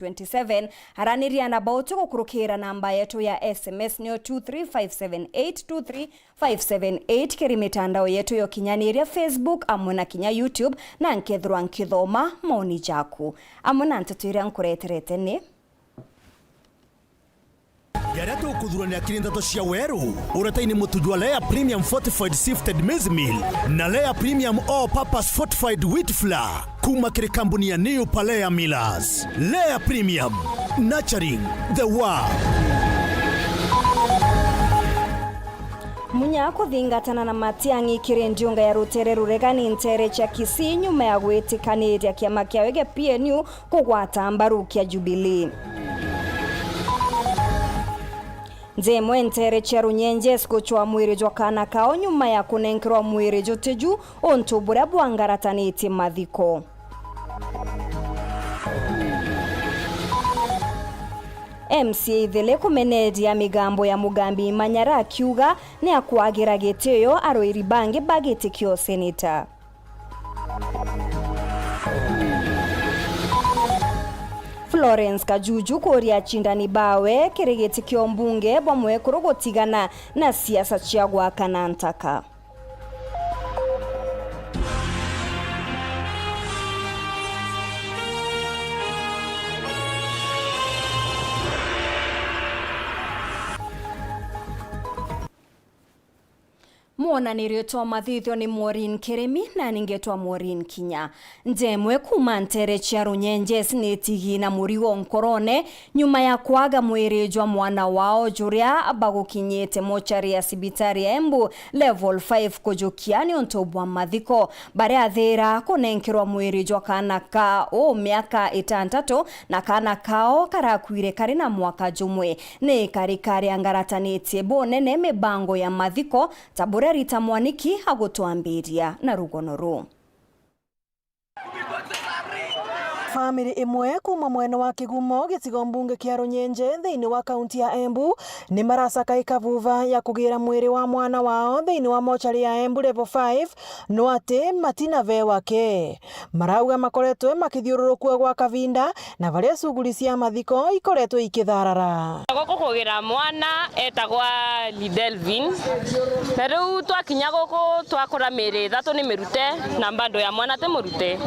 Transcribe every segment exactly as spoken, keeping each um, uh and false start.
twenty-seven, araniria na bauti gukurukira namba yetu ya S M S niyo two three five seven eight, two three five seven eight, kiri mitandao yetu ya ukinyaniria, Facebook amwe na kinya YouTube, na nkethirwa nkithoma maoni jaku. Amwe na nteto iria nkureterete ni Jaria tukuthurania kiri nteto cia weru, uretaini mutu jwa Lea Premium Fortified Sifted Maize Meal na Lea Premium All Purpose Fortified Wheat Flour kuma kiri kambuni ya New Palea Millers. Lea Premium, nurturing the world. Munya kuthingatana na Matiang'i kiri ndiunga ya rutere ruregani ntere cia Kisii nyuma ya gwitikaniria kiama kiawe gia P N U kugwata mbaru kia Jubilee. Nthemwe ntere cia Runyenjes gucwa mwiri jwa kaana kao nyuma ya kunenkerwa mwiri juti ju untu buria bwangaratanite mathiko. M C A ithele kumeneria migambo ya Mugambi Manyara akiuga ni akwagira gitio arwiri bangi ba giti kia useneta. Florence Kajuju kuria acindani bawe kiri giti kia umbunge bwa mwekuru gutigana na siasa cia gwakana ntaka. Mwonanirio twa mathithio ni Maureen Kirimi, na ningetwa Maureen Kinya. Nthemwe kuma ntere cia Runyenjes ni tigi na murigo nkorone nyuma ya kwaga mwiri jwa mwana wao juria bagukinyite mochari ya cibitari ya Embu Level five kujukia ni untu bwa mathiko. Baria athira kunenkerwa mwiri jwa kaana ka u miaka itantatu na kaana kao karakwire kari na mwaka jumwe. Ni kari kariangaratanitie bunene mibango ya mathiko, ta buria Rita Mwaniki agutwambiria na rugono ruu. Family imwe kuma mwena wa Kigumo, gicigo mbunge kia Runyenje, thiini wa kaunti ya Embu, ni maracaka ikabuva ya kugira mwiri wa mwana wao thiini wa mochari ya Embu Level five, no ati matina ve wake. Marauga makoretwe makithiururukua gwa kavinda na baria shughuli cia mathiko ikoretwe ikitharara. Guku kugira mwana etagwa Lidelvin, na riu twakinya guku twakora miri ithatu ni mirute na bado ya mwana ti murute.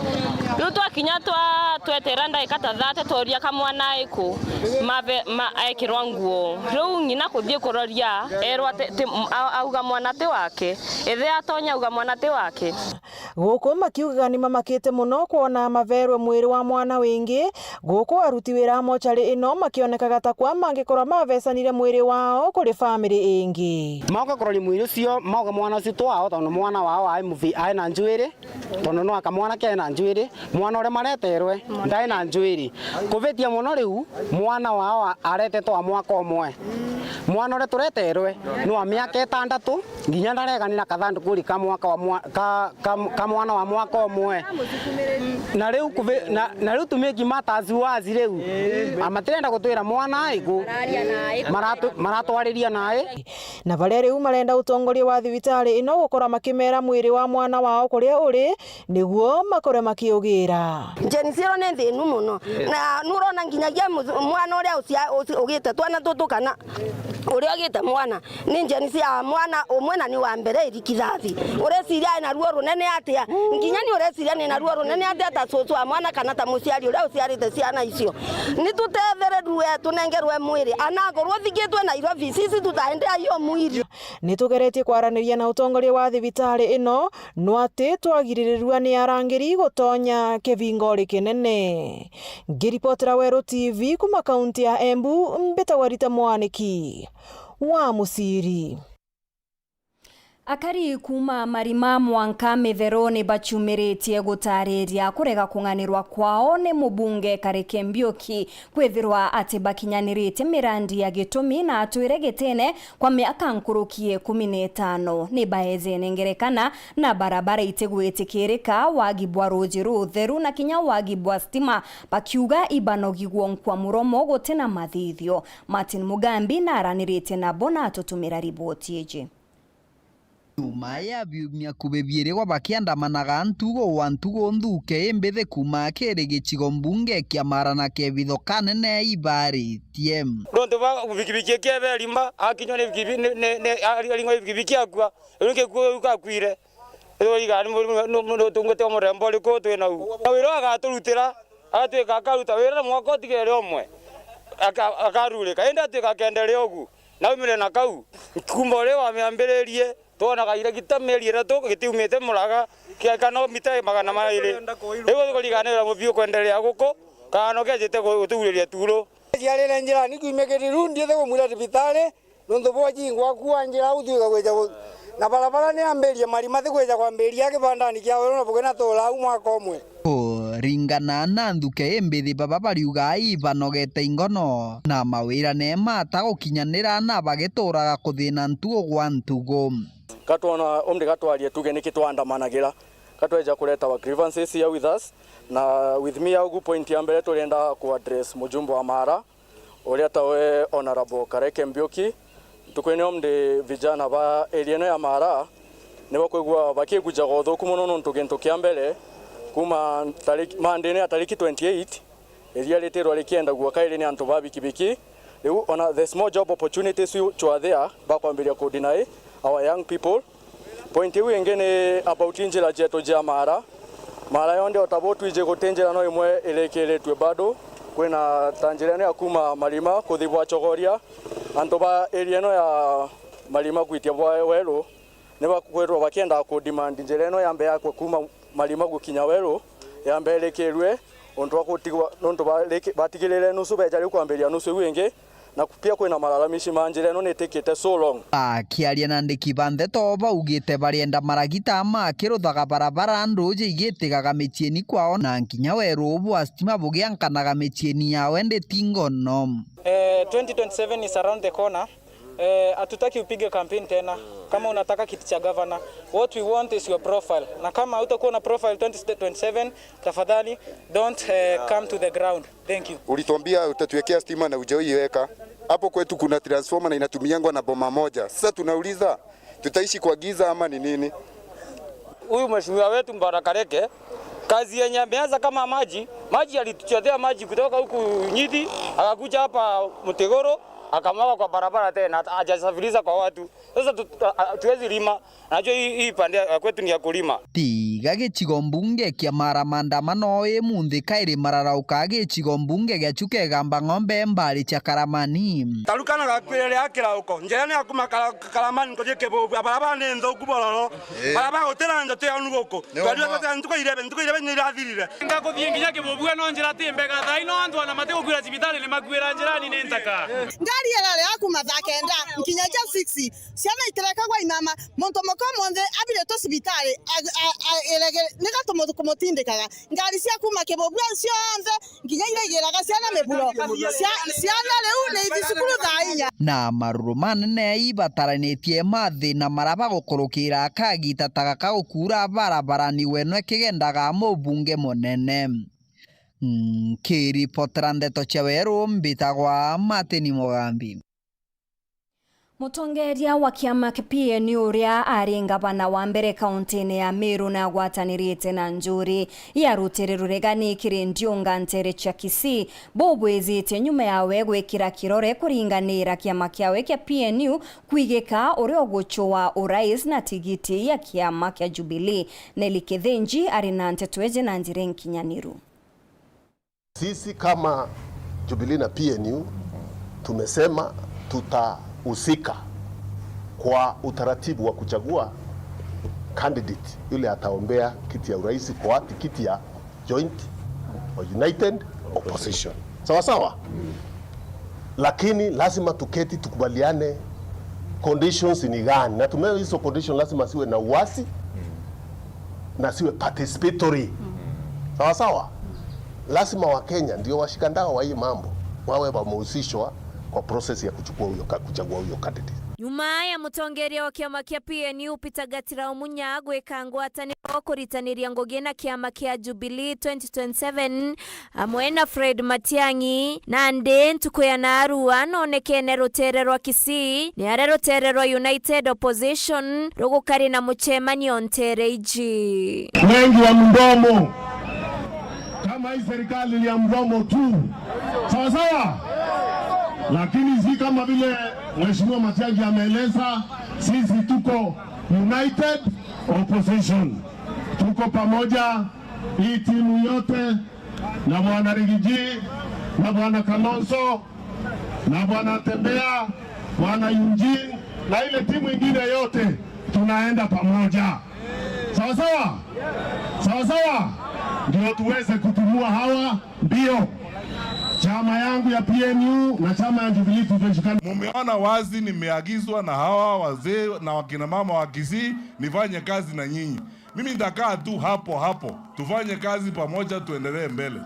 Riu twakinya twa-, twetera ndagika ta thate tworia ka mwana aiku mave-, ma-, ekirwa nguo. Riu ng'ina kuthii kuroria erwa ti, ti, a-, auga mwana ti wake. Ithe atonya auga mwana ti wake. Guku makiugaga ni mamakite mono kwona maverwe mwiri wa mwana wingi. Guku aruti wira a mochari ino makionekaga ta kwa mangikorwa mavecanire mwiri wao kuri family ingi. Mauka kuroria mwiri ucio, mauga mwana ucio twao, tondu mwana wao ai muvi-, ai na njuiri, tondu no aka mwana ke na njuiri. Mwana uria mareterwe ndai na njuiri. Kuvitia mono riu, mwana wao a-, aretetwe wa mwaka umwe. Mwana uria tureterwe ni wa miaka itandatu, nginya ndareganira kathantukuri ka mwaka wa mwa-, ka, ka, ka mwana wa mwaka umwe. Na riu kuvi-, na, na riu to make matters worse riu, a, matirenda gutwira mwana aiku. Maratu-, maratwariria nai. Na baria riu marenda utongoria wa thibitari ino gukora makimera mwiri wa mwana wao kuria uri, niguo makore makiugira. Gen Z ino ni nthinu mono. Na nurona nginyagia mu-, mwana uria ucia-, uci-, ugite twana tutu kana uria ugite mwana, ni Gen Z ya mwana umwe na ni wa mbere iri kirathi. Ureciria ai na ruo runene atia? Nginya ni ureciria ni na ruo runene atia ta cucu wa mwana kana ta muciari uria uciarite ciana icio? Ni tutethereru we tunengerwe mwiri. Anakorwo uthikitwe Nairobi, sisi tutaendea hiyo mwili. Ni tugeretie kwaraniria na utongoria wa thibitari ino, no ati twagiririrua ni arangiri gutonya kibingori kinene. Ngiripotera Weru T V kuma kaunti ya Embu, mbitagwa Rita Mwaniki wa Muciri. Akari kuma Marima mwanka Mitheru ni bachumiritie gutariria kurega kung'anirwa kwao ni mubunge Kareke Mbiuki, kwithirwa ati bakinyaniritie mirandi ya gitumi na atwire gitine kwa miaka nkuruki ya ikumi na itano. Ni baejene ngerekana na barabara itigwitikirika, wagi bwa ruuji rutheru na kinya wagi bwa stima, bakiuga ibanogigwo nkwa muromo gutina mathithio. Martin Mugambi naraniritie nabo na atutumira riboti iji. Nyuma ya biumia kubi biiri gwa bakiandamanaga ntugu gwa ntugu, nthuke imbithi kuuma kiri gicigo mbunge kia Maara na kebitho kanene ibaaritie. Nontu bwa bikibiki ikiebe rimba, akinywa ni bikibi-, ni, ni, ni, ari-, aringwa ni bikibiki akua, riu gikua riu gakuire. Riu iga ni mu-, ni, ni, ni utungite wa murembo uriku twi nau? Na wira agaturutira, agatwika akaruta wira na mwaka utigere umwe, aka-, akarurika, indi atwika akenderea ugu. Na aumire na kau, kuuma uria wamiambiririe, twonaga iragita mieri ithatu gitiumite Muraga, kia kana mita magana mairi. Riu gukuriganira muthii ukwenderea guku, kana no kejite gu-, gutuguriria turu. Ciarire njirani, kwimikiri riu ndithi kumwira thibitari, nontu bwa cingwa kua njira au twika gwija gu-, na barabara ni ambirie marima, ti gwija kwambiria kibandani kia weru na bugina tuura au mwaka umwe. Kuringana na nthuke imbithi, baba bariuga ibanogete ingono na mawira neema atagukinyanira na bagituraga kuthina ntugu gwa ntugu. Katwona umri gatwarie tuge niki twandamanagira, katweja kureta our grievances here with us, na with me augu point ya mbere turienda ku address mujumbe wa Maara, uria tawe Honorable Kareke Mbiuki. Ntuku-ini ya umri vijana ba area ino ya Maara nibakwigua bakigujaga uthuku mono, nontu gintu kia mbere, kuuma tariki, Monday-ini ya tariki twenty-eight, iria ritirwa rikiendagua kairi ni antu ba bikibiki. Riu ona the small job opportunities which were there, bakwambiria ku deny our young people. Point iu ingi ni about njira cietu cia Maara. Maara yonthe o ta bu twiji guti njira no imwe irikiritue bado. Kwina ta njira ino ya kuuma Marima kuthi bwa Chogoria. Antu ba area ino ya Marima kwitia bwa Weru nibakwirwa bakienda ku demand njira ino yambe yakwe kuuma Marima gukinya Weru, yambe irikirue untu bwa gutigwa, nontu bariki-, batigirire nusu, beja riu kwambiria nusu iu ingi. Na pia kwina malalamishi ma njira ino nitikite so long. Akiaria na andiki ba ndeto, baugite barienda maragita makiruthaga barabara nduuji igitigaga miciini kwao, na nkinya weru bwa stima bugiankanaga miciini yao, indi ti ngono. Eh, twenty twenty-seven is around the corner. Eh, hatutaki upige campaign tena. Kama unataka kiti cha gavana, what we want is your profile. Na kama hautakuwa na profile twenty twenty-seven, tafadhali don't, eh, come to the ground. Thank you. Ulituambia utatuwekea stima na hujawahi weka. Hapo kwetu kuna transformer na inatumiangwa na boma moja. Sasa tunauliza, tutaishi kwa giza ama ni nini? Huyu mheshimiwa wetu Mbara Kareke, kazi yenye ameanza kama maji, maji alituchotea maji kutoka huku Nyiti, akakuja hapa Mtigoro, akamwaga kwa barabara tena, hata hajasafiriza kwa watu. Sasa tu-, a-, a-, hatuwezi lima. Najua hii, hii pande ya kwetu ni ya kulima. Tiga gicigo mbunge kia Maara, maandamano imunthi kairi mararauka gicigo mbunge gia Chuka Igamba Ng'ombe, mbari cia Karamani. Tarukana gakwirire akirauko. Njira ni ya kuma Kara-, Karamani kuthi Kibubu. Barabara ni nthuku bororo. Eh. Barabara gutira njo ti onu guku. Ni Twari uma- twatira ntuku irebe, ntuku irebe ni irathirire. Ngakuthii nginya Kibubu, no njira ti mbega. Thaa ino antu ana mati gukwira cibitari ni makwira njirani ni ntaka. Ngari irare ya kuma thaa kenda nkinya ja six. Ciana itirekagwa imama, muntu muka umunthi abiritwe cibitari, a-, a-, a-, irege-, niga tumu-, kumutindikaga. Ngari cia kuma Kibubu cionthe, nginya iria igiraga ciana miburo. Cia-, ciana riu ni ithi cukuru thaa inya. Na maruru manene ibataranitie mathina maria bagukurukira kagita ta gaka gukuura barabarani, weno ikigendaga mubunge munene. Nkiripotera ndeto cia weru, mbitagwa Martin Mugambi. Mutongeria wa kiama kia P N U uria ari ngavana wa mbere kauntine ya Meru na agwatanirite na njuri ya rutiri ruregani kiri ndiunga ntere cia Kisii, bubwijitie nyuma yawe gwikira kirore kuringanira kiama kiawe kia P N U kwigika uria ugucua urais na tigiti ya kiama kia Jubilee. Nelly Kithinji ari na nteto iji na njira inkinyaniru. Sisi kama Jubilee na P N U tumesema tutahusika kwa utaratibu wa kuchagua candidate yule ataombea kiti ya urais kwa tikiti ya joint or united opposition. Sawa sawa? Lakini lazima tuketi tukubaliane conditions ni gani, na tume-, hizo conditions lazima siwe na uwazi na siwe participatory. Sawa sawa? Lazima Wakenya ndio washikandao wa hii mambo wawe wamehusishwa kwa process ya kuchukua huyo ka-, kuchagua huyo candidate. Nyuma ya mutongeria wa kiama kia P N U Peter Gatirau Munya gwika ngwataniro kuritaniria ngugi na kiama kia Jubilee twenty twenty-seven, amwe na Fred Matiang'i, nandi ntuku ya naarua noonekene ruteere rwa Kisii, ni aria ruteere rwa United Opposition rugukari na mucemanio nteere iji. Wengi wa mdomo, kama hii serikali ni ya mdomo tu, sawa sawa, lakini si kama vile Mheshimiwa Matiang'i ameeleza, sisi tuko United Opposition, tuko pamoja, hii timu yote na Bwana Rigiji, na Bwana Kalonzo, na Bwana Tembea, Bwana Eugene, na ile timu ingine yote, tunaenda pamoja. Sawa sawa? Sawa sawa? Ndio tuweze kutimua hawa mbio. Chama yangu ya P N U na chama ya Jubilee tutashikana. Mumeona wazi nimeagizwa na hawa wazee na wakina mama wa Kisii nifanye kazi na nyinyi. Mimi nitakaa tu hapo hapo, tufanye kazi pamoja, tuendelee mbele.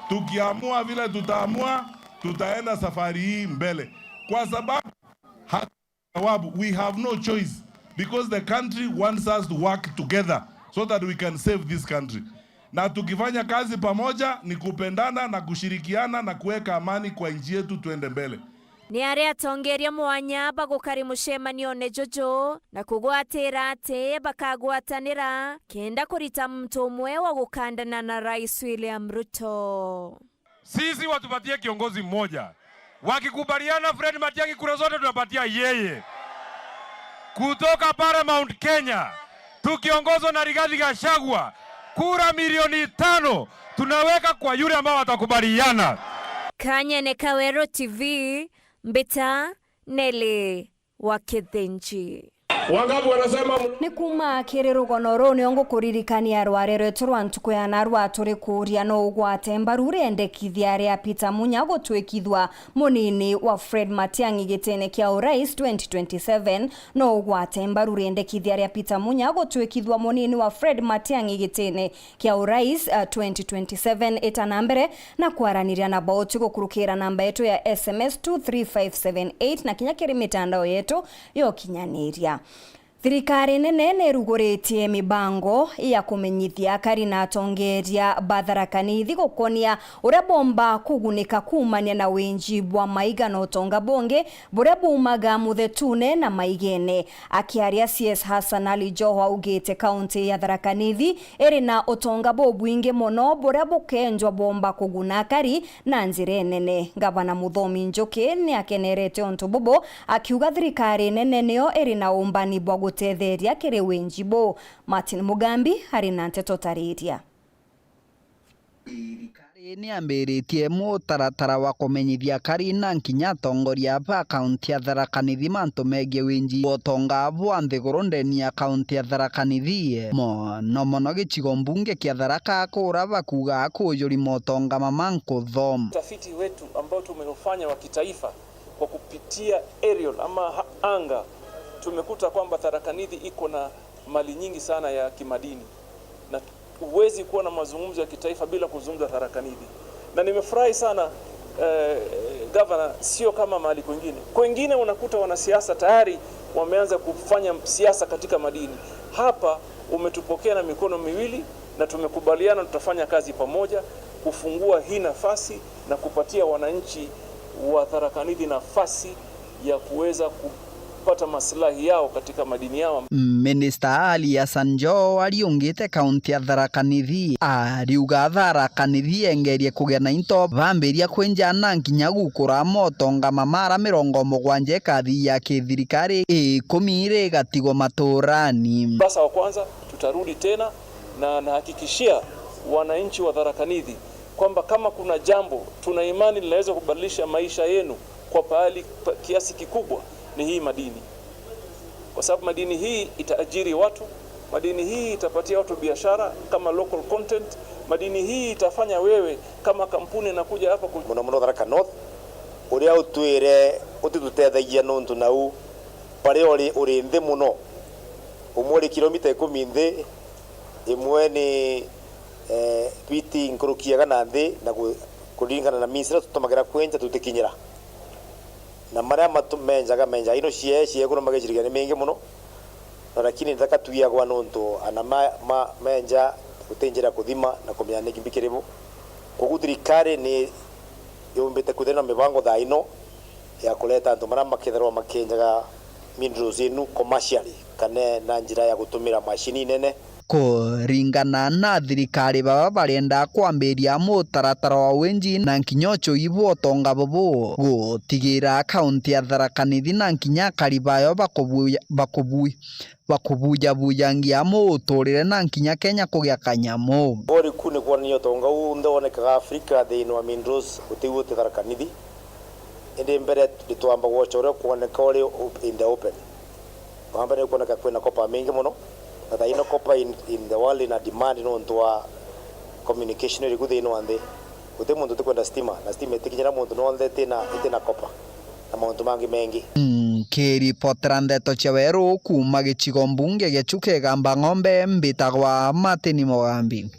Tukiamua vile tutaamua, tutaenda safari hii mbele, kwa sababu ha-, sababu we have no choice, because the country wants us to work together so that we can save this country. Na tukifanya kazi pamoja ni kupendana na kushirikiana na kuweka amani kwa nchi yetu, tuende mbele. Ni aria atongeria mwanya bagukari mucemanione juju na kugwatira ati bakagwatanira kenda kurita muntu umwe wa gukandana na Rais William Ruto. Sisi watupatie kiongozi mmoja. Wakikubaliana Fred Matiang'i, kura zote tunapatia yeye. Kutoka Paramount Kenya, tukiongozwa na Rigathi Gachagua, kura milioni tano tunaweka kwa yule ambao watakubaliana. Kanyene Kaweru T V, Mbita Nelly wa Kithinji. Wangapi wanasema mna- Ni kuuma kiri rugono ruu nio ngukuririkania rware rwetu rwa ntuku ya narua turi kuuria no ugwate mbaru riendekithia ria Peter Munya gutwikithua munini wa Fred Matiang'i gitine kia urais twenty twenty-seven. No ugwate mbaru riendekithia ria Peter Munya gutwikithua munini wa Fred Matiang'i gitine kia urais, uh, twenty twenty-seven. Ita na mbere na kwaraniria na Bauti gukurukira namba yetu ya S M S two three five seven eight na kinya kiri mitandao yetu ya ukinyaniria. Thirikari nene ni iruguritie mibango ya kumenyithia akari na atongeria ba Tharaka Nithi gukonia uria bomba kugunika kuumania na winji bwa maiga na utonga bungi buria buumaga muthetune na maigene. Akiaria, C S Hassan Ali Joho augite kaunti ya Tharaka Nithi iri na utonga bubwingi mono buria bukenjwa bomba kuguna akari na njira inene. Ngavana Muthomi Njuki ni akenerete untu bubu, akiuga thirikari nene niyo iri na umbani bwa gutetheria kiri winji buu. Martin Mugambi ari na nteto tariria. Thirikari ni yambiritie mutaratara wa kumenyithia akari na nkinya atongoria ba kaunti ya Tharaka Nithi mantu megii winji wa utonga bwa nthiguru ndeni ya kaunti ya Tharaka Nithi, mono mono gicigo mbunge kia Tharaka, kuria bakuuga kujuri motonga mama nkutho. Utafiti wetu ambao tumeufanya wa kitaifa kwa kupitia aerial ama ha-, anga, tumekuta kwamba Tharaka Nithi iko na mali nyingi sana ya kimadini, na huwezi kuwa na mazungumzo ya kitaifa bila kuzungumza Tharaka Nithi. Na nimefurahi sana, eh, Governor, sio kama mahali kwengine. Kwengine unakuta wanasiasa tayari wameanza kufanya siasa katika madini. Hapa umetupokea na mikono miwili na tumekubaliana tutafanya kazi pamoja kufungua hii nafasi na kupatia wananchi wa Tharaka Nithi nafasi ya kuweza kupata maslahi yao katika madini yao. Minista Ali Hassan Joho ariungite kaunti ya Tharaka Nithi, ariuga Tharaka Nithi yengerie kugia na into bambiria kwenja na nkinya gukura motonga mamara mirongo mugwanja ikathi ya kithirikari, ikumi iri igatigwo maturani. Sasa wa kwanza tutarudi tena na nahakikishia wananchi wa Tharaka Nithi kwamba kama kuna jambo tuna imani linaweza kubadilisha maisha yenu kwa pahali pa-, kiasi kikubwa ni hii madini, kwa sababu madini hii itaajiri watu, madini hii itapatia watu biashara kama local content, madini hii itafanya wewe kama kampuni inakuja hapa ku- Muno muno Tharaka North, uria utwire utitutethagia nontu nau baria uri, uri nthi muno, umwe uri kilomita ikumi nthi, imwe ni, eh, biti nkuruki igana nthi na ku-, kuringana na means iria tutumagira kwenja tutikinyira. Na maria matu-, menjaga, menjaga ino ciee, ciee kuno magicirikia ni mingi muno. Na lakini nthaka twiagwa nontu ana ma, ma, menja guti njira kuthima na kumenya ni kimbi kiri bu. Koguo thirikari ni yumbite kwithira na mibango thaa ino ya kureta antu maria makethirwa makienjaga minerals inu commercially, kana na njira ya gutumira mashini nene. Kuringana na thirikari, baba barenda kwambiria mutaratara wa winji na nkinya ucui bwa utonga bubu, gutigira kaunti ya Tharaka Nithi na nkinya akari bayo bakubuya, bakubuya, bakubujabujangia muturire na nkinya Kenya kugia kanyamu. Bori kuu ni kwonania utonga uu unthe wonekaga Afrika thiini wa minerals, uti uu uti Tharaka Nithi. Indi mbere ni twamba gwocha uria kwoneka uri op-, in the open. Wa mbere ni kwoneka kwina copper mingi muno, na thaa ino copper in, in the world ina demand nontu wa communication iri ku thiini wa nthi. Guti muntu utikwenda stima, na stima itikinyira muntu nonthe itina, itina copper, na mauntu mangi mengi. Nkiripotera ndeto cia weru kuuma gicigo mbunge gia Chuka Igamba Ng'ombe, mbitagwa Martin Mugambi.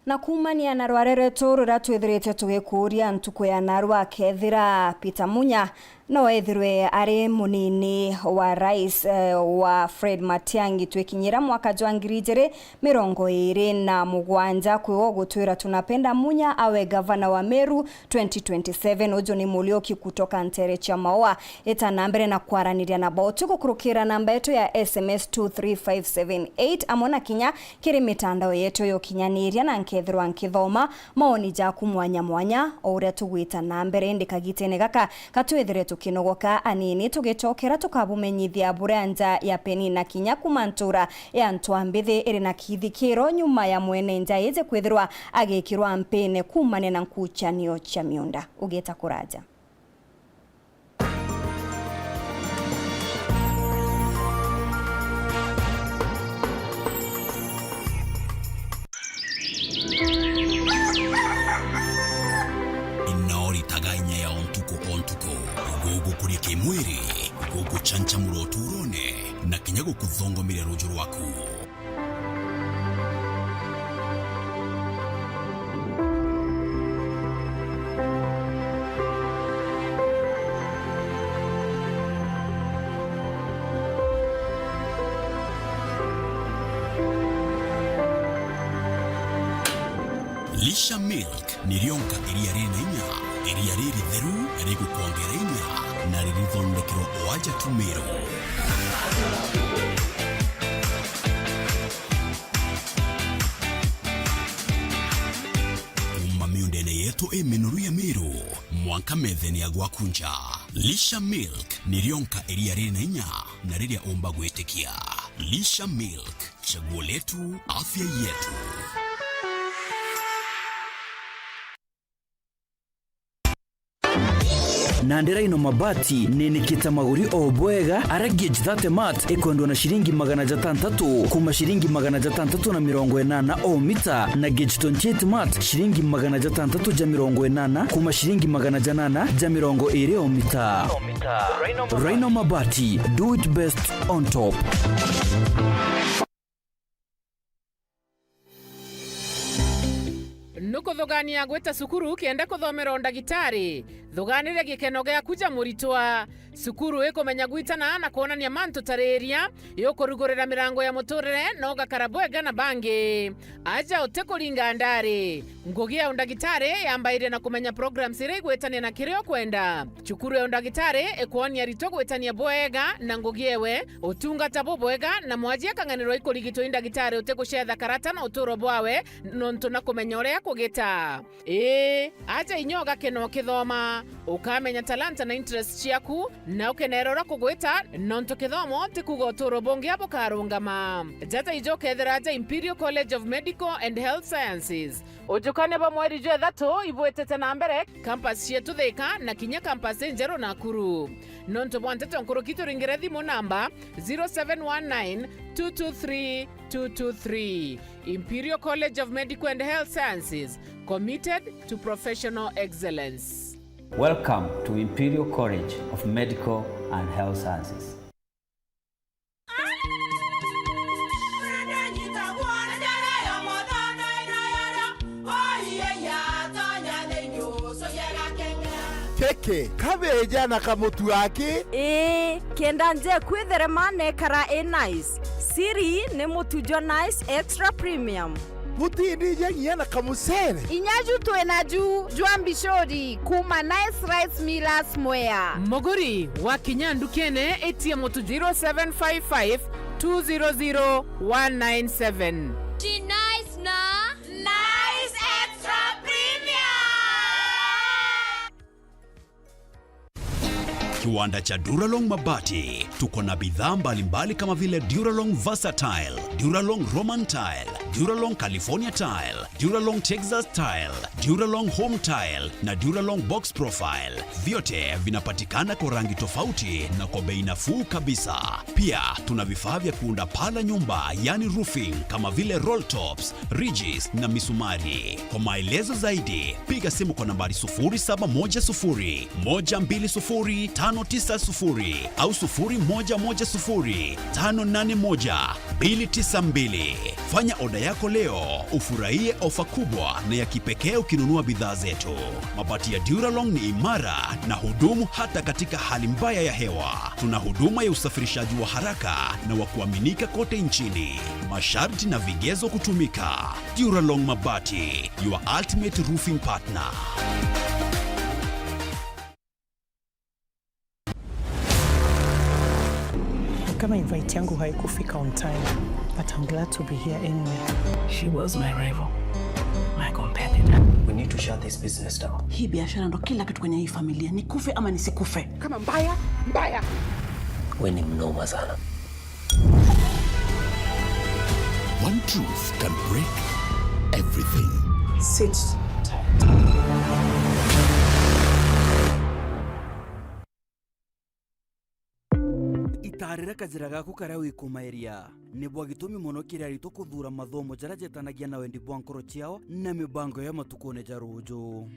Na kuumania na rware rwetu ruria twithirite tugikuuria ntuku ya narua, kethira Peter Munya no ethirwe ari munini wa rais, eh, wa Fred Matiang'i twikinyira mwaka jwa ngiri ijiri mirongo iiri na mugwanja, kwiwe ugutwira, "Tunapenda Munya awe gavana wa Meru twenty twenty-seven." Uju ni Muriuki kutoka ntere cia Maua. Ita na mbere na kwaraniria nabo tu gukurukira namba yetu ya S M S two three five seven eight, amwe na kinya kiri mitandao yetu ya ukinyaniria, na nkethirwa nkithoma maoni jaku mwanya mwanya o uria tugwita na mbere. Indi kagitene gaka, ka twithire tukinogoka anini, tugicokera tukabumenyithia buria nja ya Penina kinya kuuma ntura ya Ntwambithi iri na kithikiro nyuma ya mwene nja iji kwithirwa agikirwa mpine kuumania na nkuchanio cia miunda. Ugita kuraja. Ino ritaga inya ya o ntuku o ntuku, gugukuria kimwiri, guguchanchamura uturone, na kinya gukuthongomeria ruju rwaku. Lisha Milk ni rionka iria riri na inya, iria riritheru, rigukwongera inya, na ririthondekerwa o aja tu Meru. Kuuma miundene yetu iminoru ya Meru, mwanka methene ya gwaku nja, Lisha Milk ni rionka iria riri na inya na riria umba gwitikia. Lisha Milk, chaguo letu, afya yetu. Nandi Rhino Mabati ninikite maguri o bwega, aria gauge thirty mat ikwendwa na ciringi magana jatantatu kuuma ciringi magana jatantatu na mirongo inana o mita, na gauge twenty-eight mat ciringi magana jatantatu ja mirongo inana kuuma ciringi magana janana ja mirongo iri o mita. Rhino Mabati, do it best on top. Nukuthugania gwita cukuru kenda kuthomera undagitari? Thuganire gikeno giaku ja muritwa. Cukuru ikumenya gwitana na kwonania mantu ta riria, iukurugurira mirango ya muturire na ugakara bwega na bangi. Aja utikuringa ndari. Ngugi ya undagitari yambairie na kumenya programs iria igwitania na kiria ukwenda. Cukuru ya undagitari ikwonia aritwa gwitania bwega na ngugi ewe, utungata bubwega, na mwaji akang'anirwa ikurigitwa i ndagitari utigucetha karata na uturo bwawe, nontu na kumenya uria kugita. Ii, aja inya ugakena ukithoma, ukamenya talanta na interest ciaku, na ukenera uria kugwita, nontu kithomo ti kuuga uturo bungi bukarungama. Jaja ija ukethira aja Imperial College of Medical and Health Sciences. Ujukania bwa mweri jwa ithatu ibwitite na mbere, campus cietu Thika na kinya campus injeru Nakuru. Nontu bwa nteto nkuruki, turingire thimu namba zero seven one nine two two three two two three. Imperial College of Medical and Health Sciences, committed to professional excellence. Welcome to Imperial College of Medical and Health Sciences. Keke, kabeja na kamutu aki? Ii, kenda nje kwitherema nekara i nice. Siri ni mutu jwa Nice Extra Premium. Butindi ja nginya na kamucere? Inya ju twina ju jwa mbicuri kuma Nice Rice Millers Mwea. Muguri, wakinya ndukene, itia mutu zero seven five five two zero zero one nine seven. Ji nice na Nice Extra Premium. Kiwanda cha Duralong Mabati. Tuko na bidhaa mbalimbali kama vile Duralong Versatile, Duralong Roman Tile, Duralong California Tile, Duralong Texas Tile, Duralong Home Tile na Duralong Box Profile. Vyote vinapatikana kwa rangi tofauti na kwa bei nafuu kabisa. Pia tuna vifaa vya kuunda paa la nyumba, yani roofing, kama vile roll tops, ridges na misumari. Kwa maelezo zaidi, piga simu kwa nambari sufuri saba moja sufuri, moja mbili sufuri, tano tisa sufuri au sufuri moja moja sufuri, tano nane moja, mbili tisa mbili. Fanya oda yako leo, ufurahie ofa kubwa na ya kipekee ukinunua bidhaa zetu. Mabati ya Duralong ni imara na hudumu hata katika hali mbaya ya hewa. Tuna huduma ya usafirishaji wa haraka na wa kuaminika kote nchini. Masharti na vigezo kutumika. Duralong Mabati, your ultimate roofing partner. Kama invite yangu haikufika on time, but I'm glad to be here anyway. She was my rival, my competitor. We need to shut this business down. Hii biashara ndo kila kitu kwenye hii familia. Nikufe ama nisikufe. Kama mbaya, mbaya. We ni mnoma sana. One truth can break everything. Sit tight. Itaarira kajira gaku karia wikumairia. Ni bwa gitumi mono kiri aritwa kuthuura mathomo jaria jetanagia na wendi bwa nkoro ciao na mibango ya matukune ja ruuju.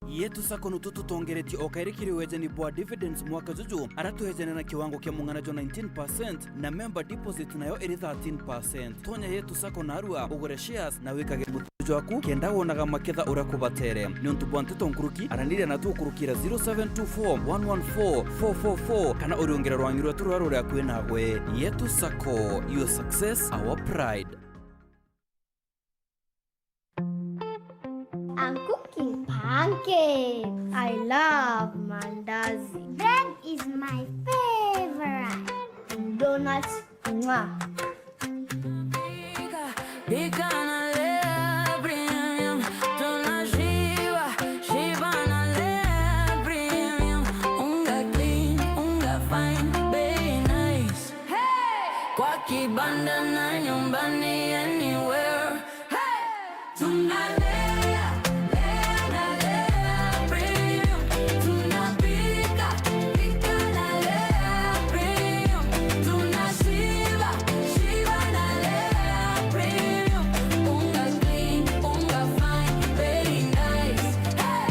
Yetu Sacco nitwo tutongeretie o kairi kiri wejani bwa dividends mwaka juju, aria twejane na kiwango kia mung'ana jwa nineteen percent na member deposit nayo iri thirteen percent. Tonya Yetu Sacco narua, ugure shares na wikage mutu jwaku kenda wonaga maketha uria kubatere. Niuntu bwa nteto nkuruki, araniria na tukurukira zero seven two four one one four four four four kana uriungire rwangi rwetu ruria ruri akui nawe. Yetu Sacco, your success, our pride. I'm cooking pancakes. I love mandazi. Bread is my favorite. Donuts, mwah. Pika na Lea Premium, tunashiba, shiba na Lea Premium. Unga clean, unga fine, bei nice. Hey! Kwa kibanda na nyumbani, anywhere. Hey! Tunalea, lea na Lea Premium. Tunapika, pika na Lea Premium. Tunashiba, shiba na Lea Premium. Unga clean, unga fine, very nice. Hey!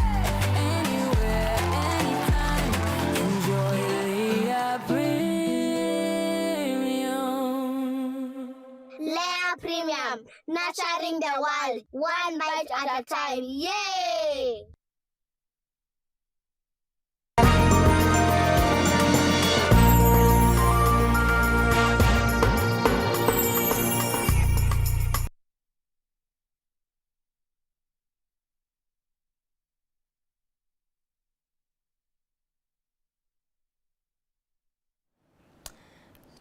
Anywhere, anytime, enjoy Lea Premium. Lea Premium, nurturing the world, one bite at a time. Yay!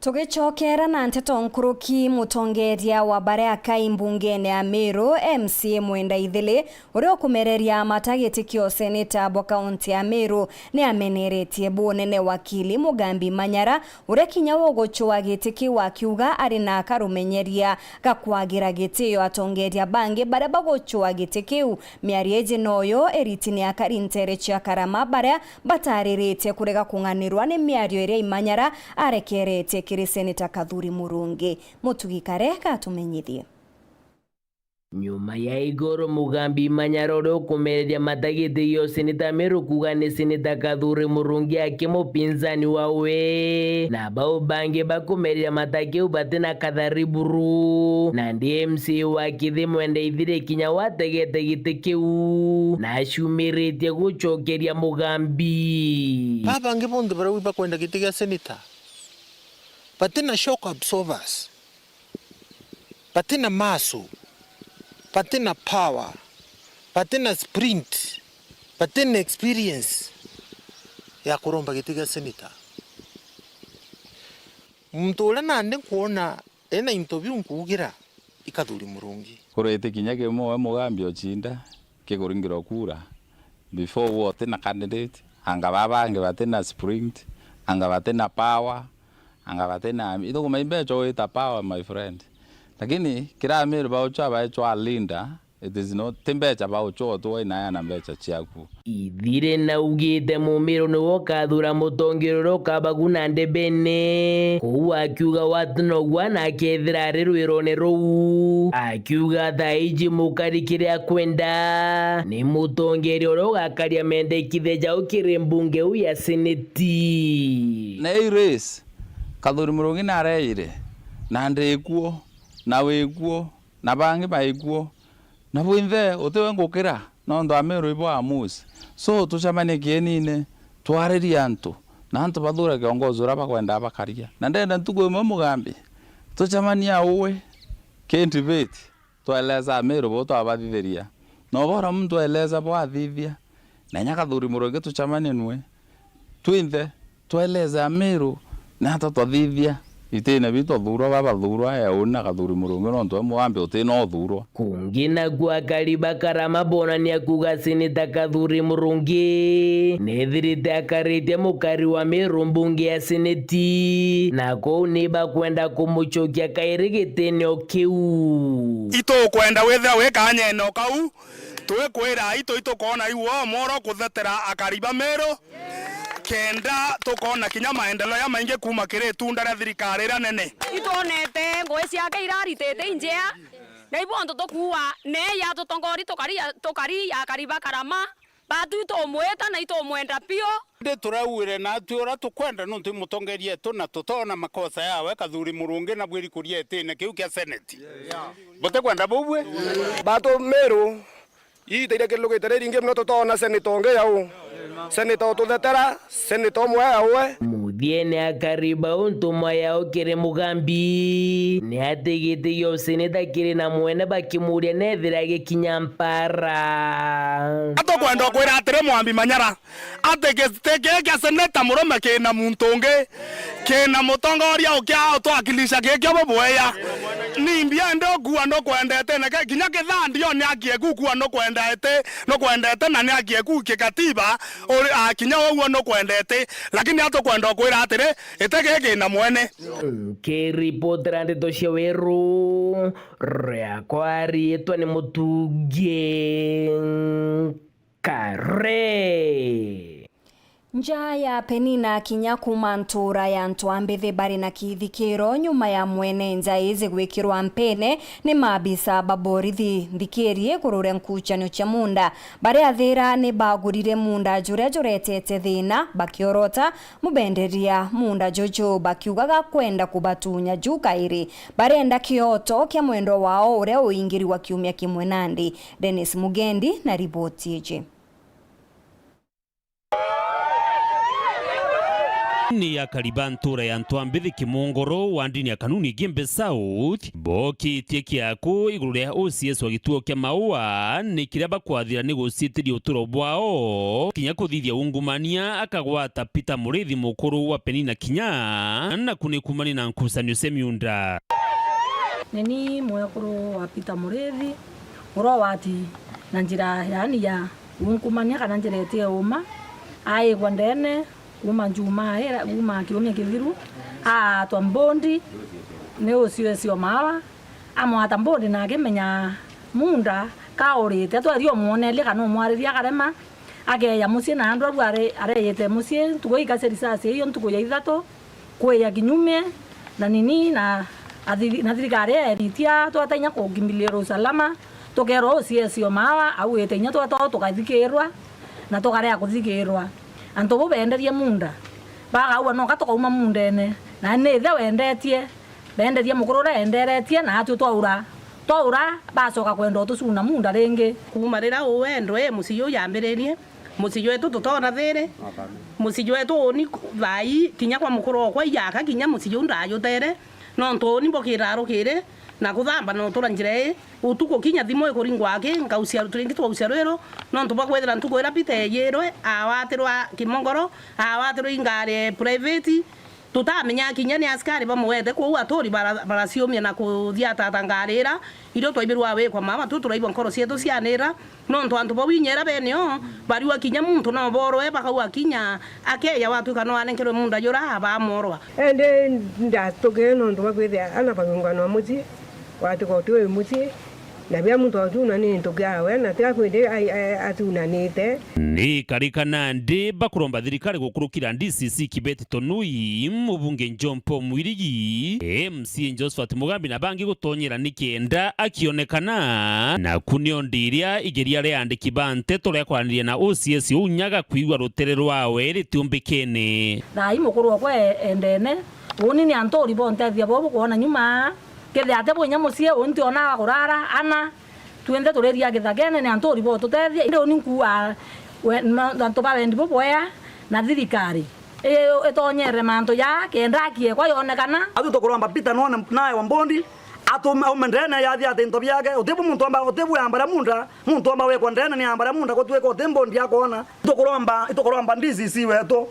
Tugicokera na nteto nkuruki, mutongeria wa baria akai mbungene ya Meru, M C A Mwenda Ithili, uria ukumereria mata giti kio seneta bwa kaunti ya Meru, ni ameneretie bunene wakili Mugambi Manyara, uria kinya ugucua giti kiu akiuga ari na karumenyeria ga kwagira gitio atongeria bangi baria bagucua giti kiu. Miario iji noyo iritini akari ntere cia Karama baria batariritie kurega kung'anirwa ni miario iria Imanyara arekeretie kiri Seneta Kathuri Murungi. Mutugi Kare gatumenyithie. Nyuma ya igoro Mugambi Manyara uria ukumereria mata giti gia useneta Meru kuuga ni seneta Kathuri Murungi aki mupinzani wawe, na bau bangi bakumereria mata kiu bati na kathari buru, nandi M C A wa Kithi Mwenda Ithiri kinya wategete giti kiu na acumiritie gucokeria Mugambi. Baba bangi bonthe baria bakwenda giti gia seneta bati na shock absorbers. Bati na muscle, bati na power, bati na sprint, bati na experience ya kuromba giti gia seneta. Muntu uria nandi nkwona ena into biu nkuugira i Kathuri Murungi. Kuriti kinya kimwe we Mugambi ocinda kikuringirwa kura before we uti na candidate, anga baa bangi bati na sprint, anga bati na power, anga bati na, ithuguma imbecha wita power, my friend. Lakini kira Amiru bauchwa baechwa leader, it is not, ti mbecha bauchwa tu wainaea na mbecha ciaku. Ithiri naugite Mumiru niwe ukathura mutongeria uria ukabaguna ndebene. Kou akiuga watu nogwa na akethira ari rwirone ruu. Akiuga thaa iji mukari kiria akwenda ni mutongeria uria ugakaria mendekithia jau kiri mbunge iu ya seneti. Na iu race, Kathuri Murungi nareire, na ndikuo, na wikuo, na bangi baikuo, na bwinthe utiwe ngukira, nontu Amiru ibo amusi. So, tucemanie kienine, twaririe antu, na antu bathure kiongozi uria bakwendaa bakaria. Na ndenda ntuku imwe Mugambi, tucemanie aue, ki debate, twaeleza Amiru bo twabathithiria. Na ubora muntu aeleza bo athithia, na inya Kathuri Murungi tucemanie nwe, twinthe, twaeleze Amiru ni ata twathithia itine bitu, athurwa babathurwa, e uni na Kathuri Murungi, nontu we Mugambi utina uthurwa. Kungi nakuo akari ba Karama bonania kuuga seneta Kathuri Murungi nethirite akaritie mukari wa Miru mbunge ya seneti, na kou ni bakwenda kumucokia kairi gitine o kiu. Itukwenda withira wi kanyene o kau, twikwira itu itukoona iu omoro kuthetera akari ba Miru. Kenda tukoona kinya maendeleo jamaingi kuuma kiri itunda ria thirikari iria nene. Itwonete ngugi ciake iraritite injea, na ibonthe tukuua, neeja tutongori tukari, tukari akari ba Karama, batu itumwita na itumwenda piu. Indi turauire natwi uria tukwenda nontu i mutongeria etu na tutoona makosa yawe Kathuri Murungi na bwiri kuria itine kiu kia seneti. Butikwenda bubwi? Batu Miru, iita iria kirugite riringi mono tutoona seneta ungi jau. Seneta ututhetera, seneta umwe jau we. Muthiene akari bau ntumwa yao kiri Mugambi, ni ati giti gia useneta kiri na mwene bakimuria nethira gikinya mpara. Atukwenda kwira atiri Mwambi Manyara, ati giti kii kia seneta murume kina muntu ungi, kina mutongoria ukia utwakilisha kii kia bubweya. Ni mbia ndi ukua ndukwendete, na ke-, kinya kithandio ni akie kukua ndukwendete, ndukwendete na ni akie ku kikatiba, uri, a, kinya uguo ndukwendete. Lakini atukwenda ukwira atiri, iti giki kina mwene. Nkiripotera ndeto cia Weru, riakwa riitwa ni Mutungi Kare. Nja ya Penina kinya kuuma ntuura ya Ntwambithi bari na kithikiro nyuma ya mwene nja iji gwikirwa mpene ni maabisa ba borithi. Nthikiri kurure nkuchanio cia muunda, baria athira ni bagurire muunda juria juretete thina, bakiorota mubenderia muunda juju bakiugaga kwenda kubatunya ju kairi. Barenda kioto kia mwendwa wao uria uingirigwa kiumia kimwe nandi. Dennis Mugendi na riboti iji. Ni akari ba ntuura ya Ntwambithi Kimongoro, wandini ya Kanuni Igembe South, bokitie kiaku iguru ria O C S wa gituo kia Maua, ni kiria bakwathira ni guciitiria uturo bwao, kinya kuthithia ungumania akagwata Peter Murithi mukuru wa Penina kinya, na kuni kumania na nkucanio cia miunda. Ni ni mwekuru wa Peter Murithi, urogwati na njira, yaani, ya unkumania kana njira iti ya uma, aigwa ndene kuuma Njumaa ira, kuuma kiumia kithiru, aatwa mbondi ni O C S wa Maua, amwata mbondi na akimenya muunda kaurite, atwathi umwoneria kana umwariria akarema, akeeja mucii na andu aru are-, arejete mucii ntuku ikacia risasi iyo ntuku ya ithatu. Kwija kinyume na nini na athiri-, na thirikari ya eritia twatainya kukimbilia usalama, Tukeerwa O C S o maawa augite inya twetwa tukathikirwa, na tukarega kuthikirwa. Antu bau beenderie munda, bakaua noka tukauma mundene, na ni ithe wendetie, beenderie mukuru uria enderetie, na atwi twaura. Twaura, bacoka kwenda utucuna munda ringi. Kuuma riria uu wendwe mucii juu jambiririe, mucii jwetu tutoona thiiri. Mucii jwetu uuni thaa ii, kinya kwa mukuru okwa ijaka, kinya mucii juu ndajutere, nontu uuni mbokira rukiri na kuthamba na utura njira ii. Utuku kinya thimu ikuringwa aki, nkaucia, ringi twaucia rwiru, nontu bwa kwithira ntuku iria Peter eejirwe, aawatirwa Kimongoro, aawatirwa i ngari ya private, tutamenya kinya ni askari bamugwete kuu, aturi bara-, baraciumia na kuthiatata ngari ira, irio twaibirwa awikwa mama tu, turaigua nkoro cietu cianira, nontu antu bau inya ira benio bariua kinya muntu no borwe, bakauga kinya akeeja watwika no anenkerwe munda jura abamorwa. Indi ndatukire nontu bwa kwithia ana bakiunganwa mucii, watika uti wi mucii, na bia muntu atuna ni ntuki yawe, na tiga kwindi ai-, ai-, atunanite. Ni karika nandi bakuromba thirikari gukurukira D C C Kibeti Tonui, mubunge John Paul Mwirigi, M C A Josephat Mugambi na bangi gutonyera nikenda akionekana. Naku nio ndiria igeria ria andiki ba nteto ria kwaraniria na O C S uu Nyaga kwigua rutere rwawe ritiumbikene. Thaa ii mukuru okwa e-, endene, uuni ni antu uri bontethia bo bukwona nyuma. Kethira ati bwinya mucii, uuni ntionaga kurara, ana, twinthe turiria githagene, ni antu uri botutethia. Indi uuni nkuuga we-, no-, antu ba wendi bubwea na thirikari i-, itonyere mantu jaa kenda aki ekwa yonekana. Atwi tukuromba Peter none nawe wa mbondi, atume aume ndene yathi ati into biake, utibu muntu amba, utibu yambara munda, muntu amba wekwa ndene ni yambara munda gutwika uti mbondi akoona. Itukuromba, itukuromba D C C wetu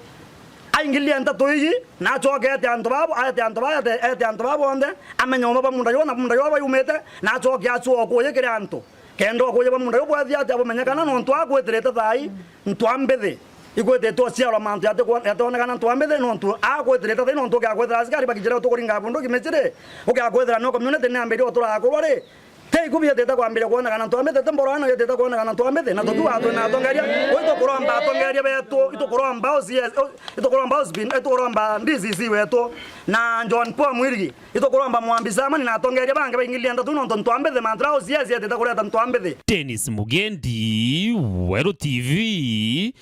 aingilie nteto iji, na acoke ete antu babo, aete antu baa, ete, ete antu baa bonthe, amenye uma ba munda juu na munda juu bayumite, na acoke acua ukuuji kiri antu. Kenda ukuuji ba munda juu bwathia atia bumenyekana, nontu agwitirite thaa ii ntwa mbithi. Igwititwe uciarwa mantu yati-, yatoonekana ntwa mbithi, nontu agwitirite thaa ii, nontu ukiakwithira asikari bakijire utukuringa bunduki miciri, ukiakwithira no community ni ambirie uturaga kurwa ri, Ti iku bietite kwambiria kwonekana ntwambite, ti mboro ino yetite kwonekana ntwambite, na tukiuga twina atongeria, ui tukuromba atongeria betu, itukuromba O C S, o-, itukuromba O C P, itukuromba D C C wetu, na John Paul Mwirigi, itukuromba Mwambi Samani na atongeria bangi baingilia ndeto nontu ntwambite mantu ra O C S yetite kureta ntwambite. Dennis Mugendi, Weru T V,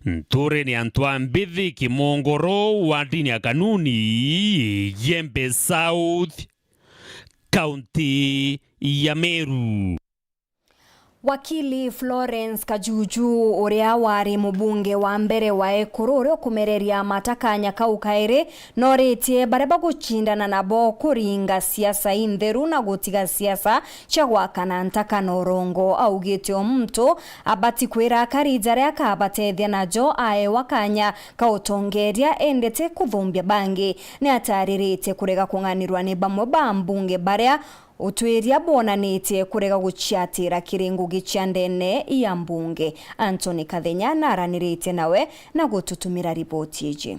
nturene ya Ntwambithi Kimongoro, wardini ya Kanuni, Igembe South. Kaunti ya Meru. Wakili Florence Kajuju, uria wari mubunge wa mbere wa ekuru uria ukumereria Mata kanya kau kairi, noritie baria bagucindana nabo kuringa siasa intheru na gutiga siasa cia gwakana ntaka na urongo. Augite o muntu abati kwira akari jaria akabatethia najo aewa kanya ka utongeria, indi ti kuthumbia bangi. Ni ataririte kurega kung'anirwa ni bamwe ba mbunge baria utwiria bwonanitie kurega guciatira kiri ngugi cia ndene ya mbunge. Anthony Kathenya naraniritie nawe na gututumira riboti iji.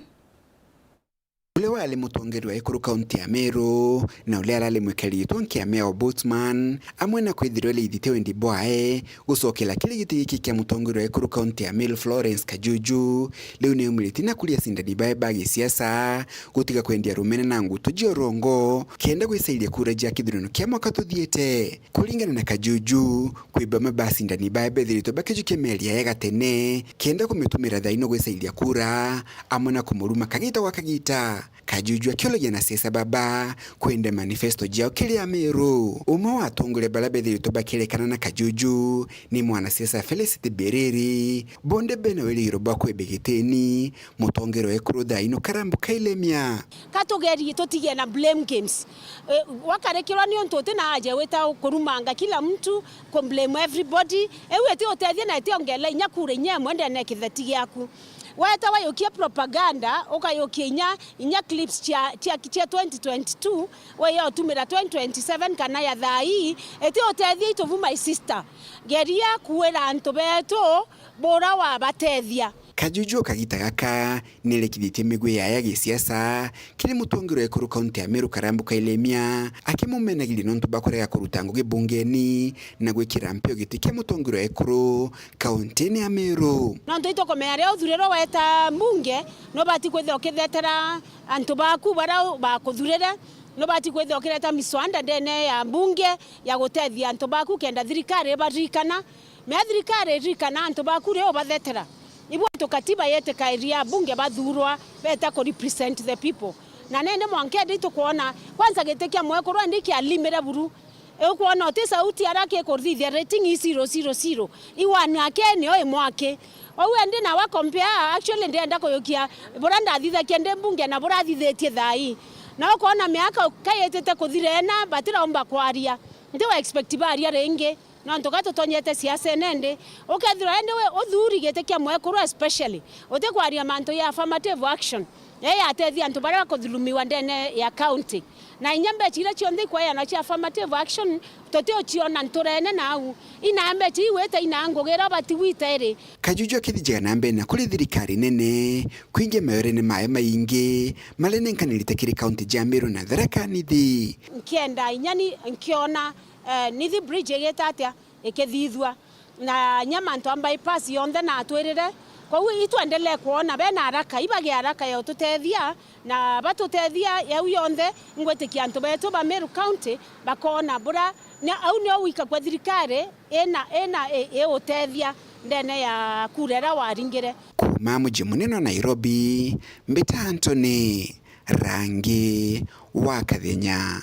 Uria wari mutongeria wa ekuru kaunti ya Meru, na uria arari mwikari gitwa nkiama ya Ombudsman, amwe na kwithirwa iraithite wendi bwae gucokera kiri giti giki kia mutongeria wa ekuru kaunti ya Meru Florence Kajuju, riu ni aumiritie na kuria acindani bae ba gisiasa gutiga kwendia rumene na ngutu cia urongo kenda gwicairia kura cia kithurano kia mwaka tuthiite. Kuringana na Kajuju, kwi bamwe ba acindani bae bethiritwe bakijukia miario yae gatene kenda kumitumira thaino gwicairia kura, amwe na kumuruma kagita gwa kagita. Kajuju akiuragia na siasa baba kwenda manifesto jiao kiri Ameru. Umwe wa atongoria baria bethiritwe bakierekana na Kajuju ni mwanasiasa Felicity Biriri, bonde bena wirigiro bwa kwimba gitini, mutongeria wa ekuru thaino Karambu Kailemia. Ka tugerie tutige na blame games. Eh, wakarikirwa ni untu uti na aja wita kurumanga kila mtu, ku blame everybody. Iu iti utethia na iti ongela inya kura inya imwe ndene kitheti giaku. Weta wayukia propaganda, ukayukia inya, inya clips cia, cia, cia twenty twenty-two, weya utumira twenty twenty-seven kana ya thaa ii, iti utethia itubu, my sister. Geria kuira antu betu bura wabatethia. Kajuju o kagita gaka ni arekithitie migwi yae ya gisiasa kiri mutongeria wa ekuru kaunti ya Meru Karambu Kailemia, akimumenagiria nontu bwa kurega kuruta ngugi bungeni na gwikira mpio giti kia mutongeria wa ekuru kauntini ya Meru. Nontu itukumenya riria uthurirwe weta mbunge, nubati kwithira ukithetera antu baku baria bakuthurire, Nubati kwithira ukireta miswanda ndene ya mbunge ya gutethia antu baku kenda thirikari ibaririkana. Mea thirikari iririkana antu baku ri ubathetera. Ibu antu katiba yetikairia abunge bathurwa beta ku represent the people. Na nende mwanka endi tukwona, kwanza giti kia mwekuru endi kialimire buru. Ukwona uti sauti ara kikuthithia rating i zero zero zero. Iwani ake nio imwaki. Ou endi nawe compare, actually ndienda kuyukia bura ndathithakia ndi mbunge na bura athithitie thaa ii. Na ukwona miaka kayitite kuthira ena batiraumba kwaria. Ntiwa expect baria ringi. Nontu ga tutonyete siasene ndi, ukethirwa indi wi uthuri giti kia mwekuru especially, uti kwaria mantu ya affirmative action, ya yatethia antu baria bakuthulumiwa ndene ya county. Na inya mbecha iria cionthe ikwayanwa cia affirmative action, tuti uciona nturene nau. Ina mbecha iu wite ina ngugi iria ubati gwita iri. Kajuju akithijaga na mbere na kuri thirikari nene, kwingia mayorene mayo maingi, maria nenkanirite kiri county ja Meru na Tharaka Nithi. Nkienda inya ni nkiona eh, Nithi Bridge igita atia ikithithua, na nya mantu a bypass yonthe na atwirire. Kwou itwendelee kwona bena haraka, ibage haraka ya ututethia, na batutethia yau yonthe, ngwitikia antu betu ba Meru County bakona bura, na au nio wika kwa thirikari ina, ina i, iutethia ndene ya kura iria waringire. Kuma muji munene wa Nairobi, mbita Anthony Rangi wa Kathenya.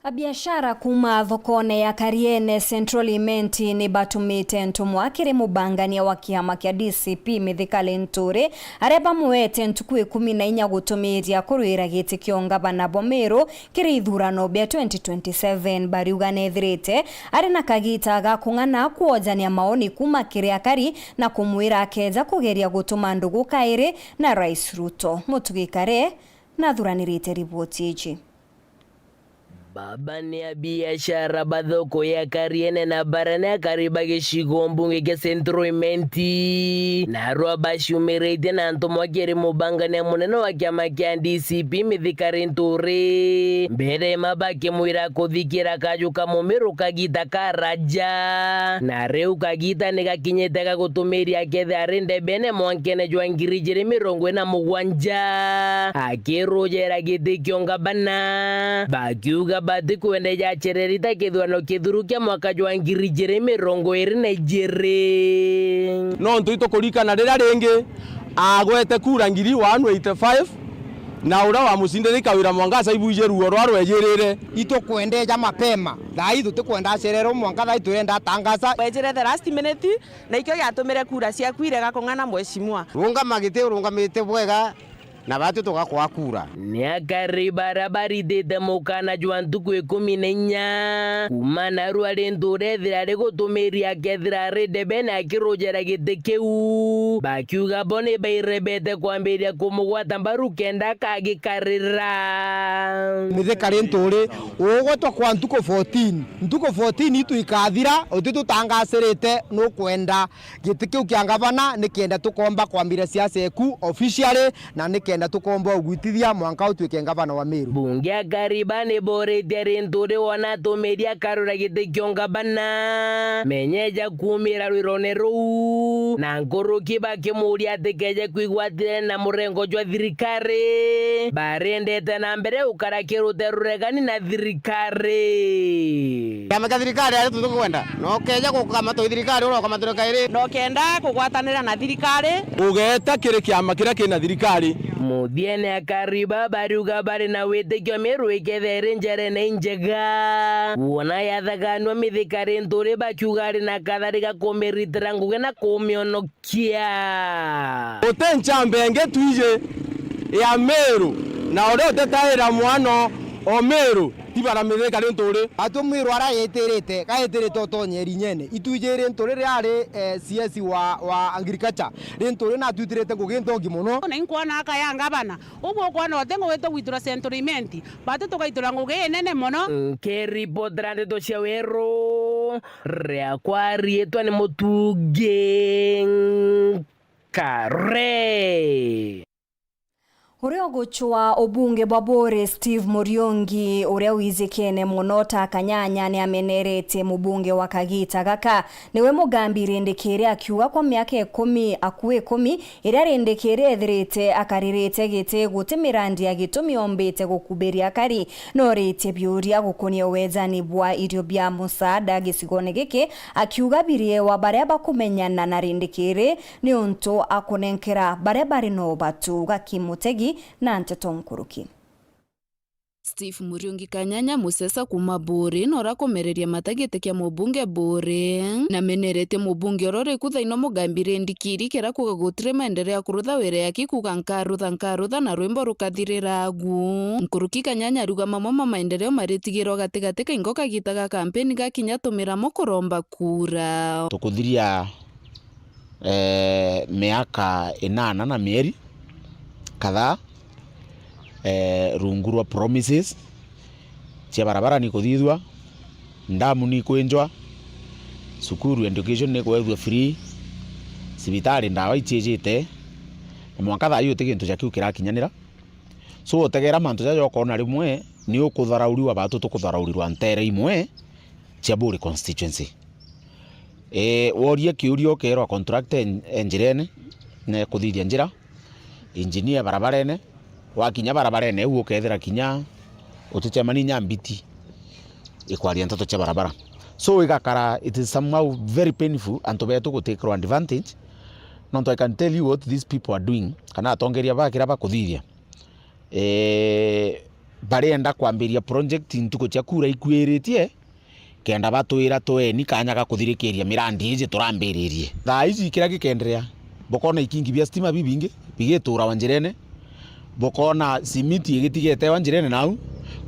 Abiashara kuuma thokone ya Kariene Central Imenti ni batumite ntumwa kiri mubangania wa kiama kia D C P Mithika Linturi, aria bamwete ntuku ikumi na inya gutumiria kurwira giti kia ungavana bwa Meru kiri ithurano bia twenty twenty-seven. Bariuga nethirite ari na kagita ga kung'ana kwojania maoni kuuma kiri akari na kumwira akeja kugeria gutuma ndugu kairi na Rais Ruto. Mutugi Kare nathuranirite riboti iji. Baba ni abiashara ba thoko ya Kariene na bara ni akari ba gicigo mbunge kia Central Imenti. Narua baciumiritie na ntumwa kiri mubangania munene wa kiama kia D C P Mithika Linturi. Mbere ma bakimwira kuthikira kaju ka Mumiru kagita karaja. Na riu kagita ni gakinyite ga gutumiria akethira ari ndebene mwankene jwa ngiri ijiri mirongo ina mugwanja. Akirujera giti kia ungavana, bakiuga batikwenda jacererita kithurano kithuru kia mwaka jwa ngiri ijiri mirongo iri na ijiri. Nontu itukurikana riria ringi agwete kura ngiri one eighty-five, na uria wamucindire Kawira Mwangaza ibuije ruo rwa rwejirire. Itukwenda eja mapema, thaa ii tutikwenda acererwe mwanka thaa ii turenda atangaza. Wejire the last minute, na ikio giatumire kura ciaku irega kung'ana, mheshimiwa. Rungama giti urungamite bwega, na batu tugakwa kura. Ni akari bara baritite mukana jwa ntuku ikumi na inya. Kuuma narua Linturi ethira rigutumiria akethira ari ndebene akirujera giti kiu. Bakiuga bo ni bairebete kwambiria kumugwata mbaru kenda akagikarira. Mithika Linturi ugwetwa kwa ntuku fourteen. Ntuku fourteen itu ikathira, uti tutangasirite nukwenda giti kiu kia ngavana, nikenda tukomba kwambiria siasa eku officially, na nikenda tukomba ugwitithia mwanka utwike ngavana wa Meru. Bunge akari ba ni boritie Linturi wona atumiria akarura giti kia ungavana. Menyeja kuumira rwirone ruu, na nkuruki bakimuria atikeje kwigwatirana na murengo jwa thirikari. Barendete na mbere ukara kirute ruregani na thirikari. Kiama kia thirikari aria tukwenda, na ukeja gukamatwa i thirikari, uria ukamatwire kairi. Na ukenda kugwatanira na thirikari. Ugeeta kiri kiama kiria kina thirikari. Muthiene akari ba bariuga bari na witikio Meru ikethira iri njerene injega. Wona yathaganua Mithika Linturi bakiuga ari na kathari ga kumiritira ngugi na kumionokia. Kia. Uti nchambe ingi twiji ya Meru, na uria utetaira mwana o Meru, ti bara Mithika Linturi. Atwi Mwiru ara yitirite, gayitirite utonye irinyene. Itwiji Linturi riari, eh, C S wa, wa agriculture. Linturi natwitirite ngugi nthongi mono. Na inkwona aka ya ngavana, uguo ukwona uti ngugi tugwitura Central Imenti, batu tugaitura ngugi inene mono. Nkiripotera ndeto cia Weru, riakwa riitwa ni Mutungi Kare. Uria ugucwa ubunge bwa Buuri, Steve Muriungi, uria wijikene mono ta Kanyanya, ni ameneretie mubunge wa kagita gaka. Niwe mugambi Rindikiri, akiuga kwa miaka ikumi, akui ikumi, iria Rindikiri ethirite akaririte giti, guti mirandi ya gitumi ombite gukubiria akari. Noritie biuria gukunia uejani bwa irio bia musaada gicigone giki, akiuga biriewa baria bakumenyana na Rindikiri niuntu akunenkera baria bari na ubatu. Gaki Mutegi na nteto nkuruki. Steve Muriungi Kanyanya, musesa kuuma Buuri, nora kumereria mata giti kia mubunge Buuri, na meneretie mubunge uria uri ku thaino mugambi Rindikiri, kera kuga gutiri maendeleo ya kurutha wira yaki kuga, "Nkarutha, nkarutha," na rwimbo rukathirira agu. Nkuruki Kanyanya ariuga mamwe ma maendeleo maritigirwa gatigati kaingo kagita ga kampeni gakinya tumira mo kuromba kura. Tukuthiria eh, miaka inana na mieri kadhaa, eh, rungu rwa promises cia barabara ni kuthithua, ndamu ni kwinjwa, cukuru, education ni kwethua free, cibitari, ndawa iciijite, na mwanka thaa ii uti gintu ja kiu kirakinyanira. So, utegera mantu jaja ukoona rimwe ni ukutharauriwa, batu tukutharauriwa nteere imwe cia Buuri constituency. Ee, woria kiuria ukeerwa contractor e, e njirene, ne kuthithia njira, engineer barabarene, wakinya barabarene iu ukethira kinya uticemani inya mbiti ikwaria nteto cia barabara. So igakara, it is somehow very painful antu betu gutikerwa advantage, nontu I can tell you what these people are doing, kana atongeria ba kira bakuthithia. Ee, barienda kwambiria project ntuku cia kura ikuiritie, kenda batwira tueni kanya ga kuthirikiria mirandi iji turambiririe. Thaa iji kiria gikenderea, bukona ikingi bia stima bibingi bigiturawa njirene, bukona simiti igitigetewa njirene nau,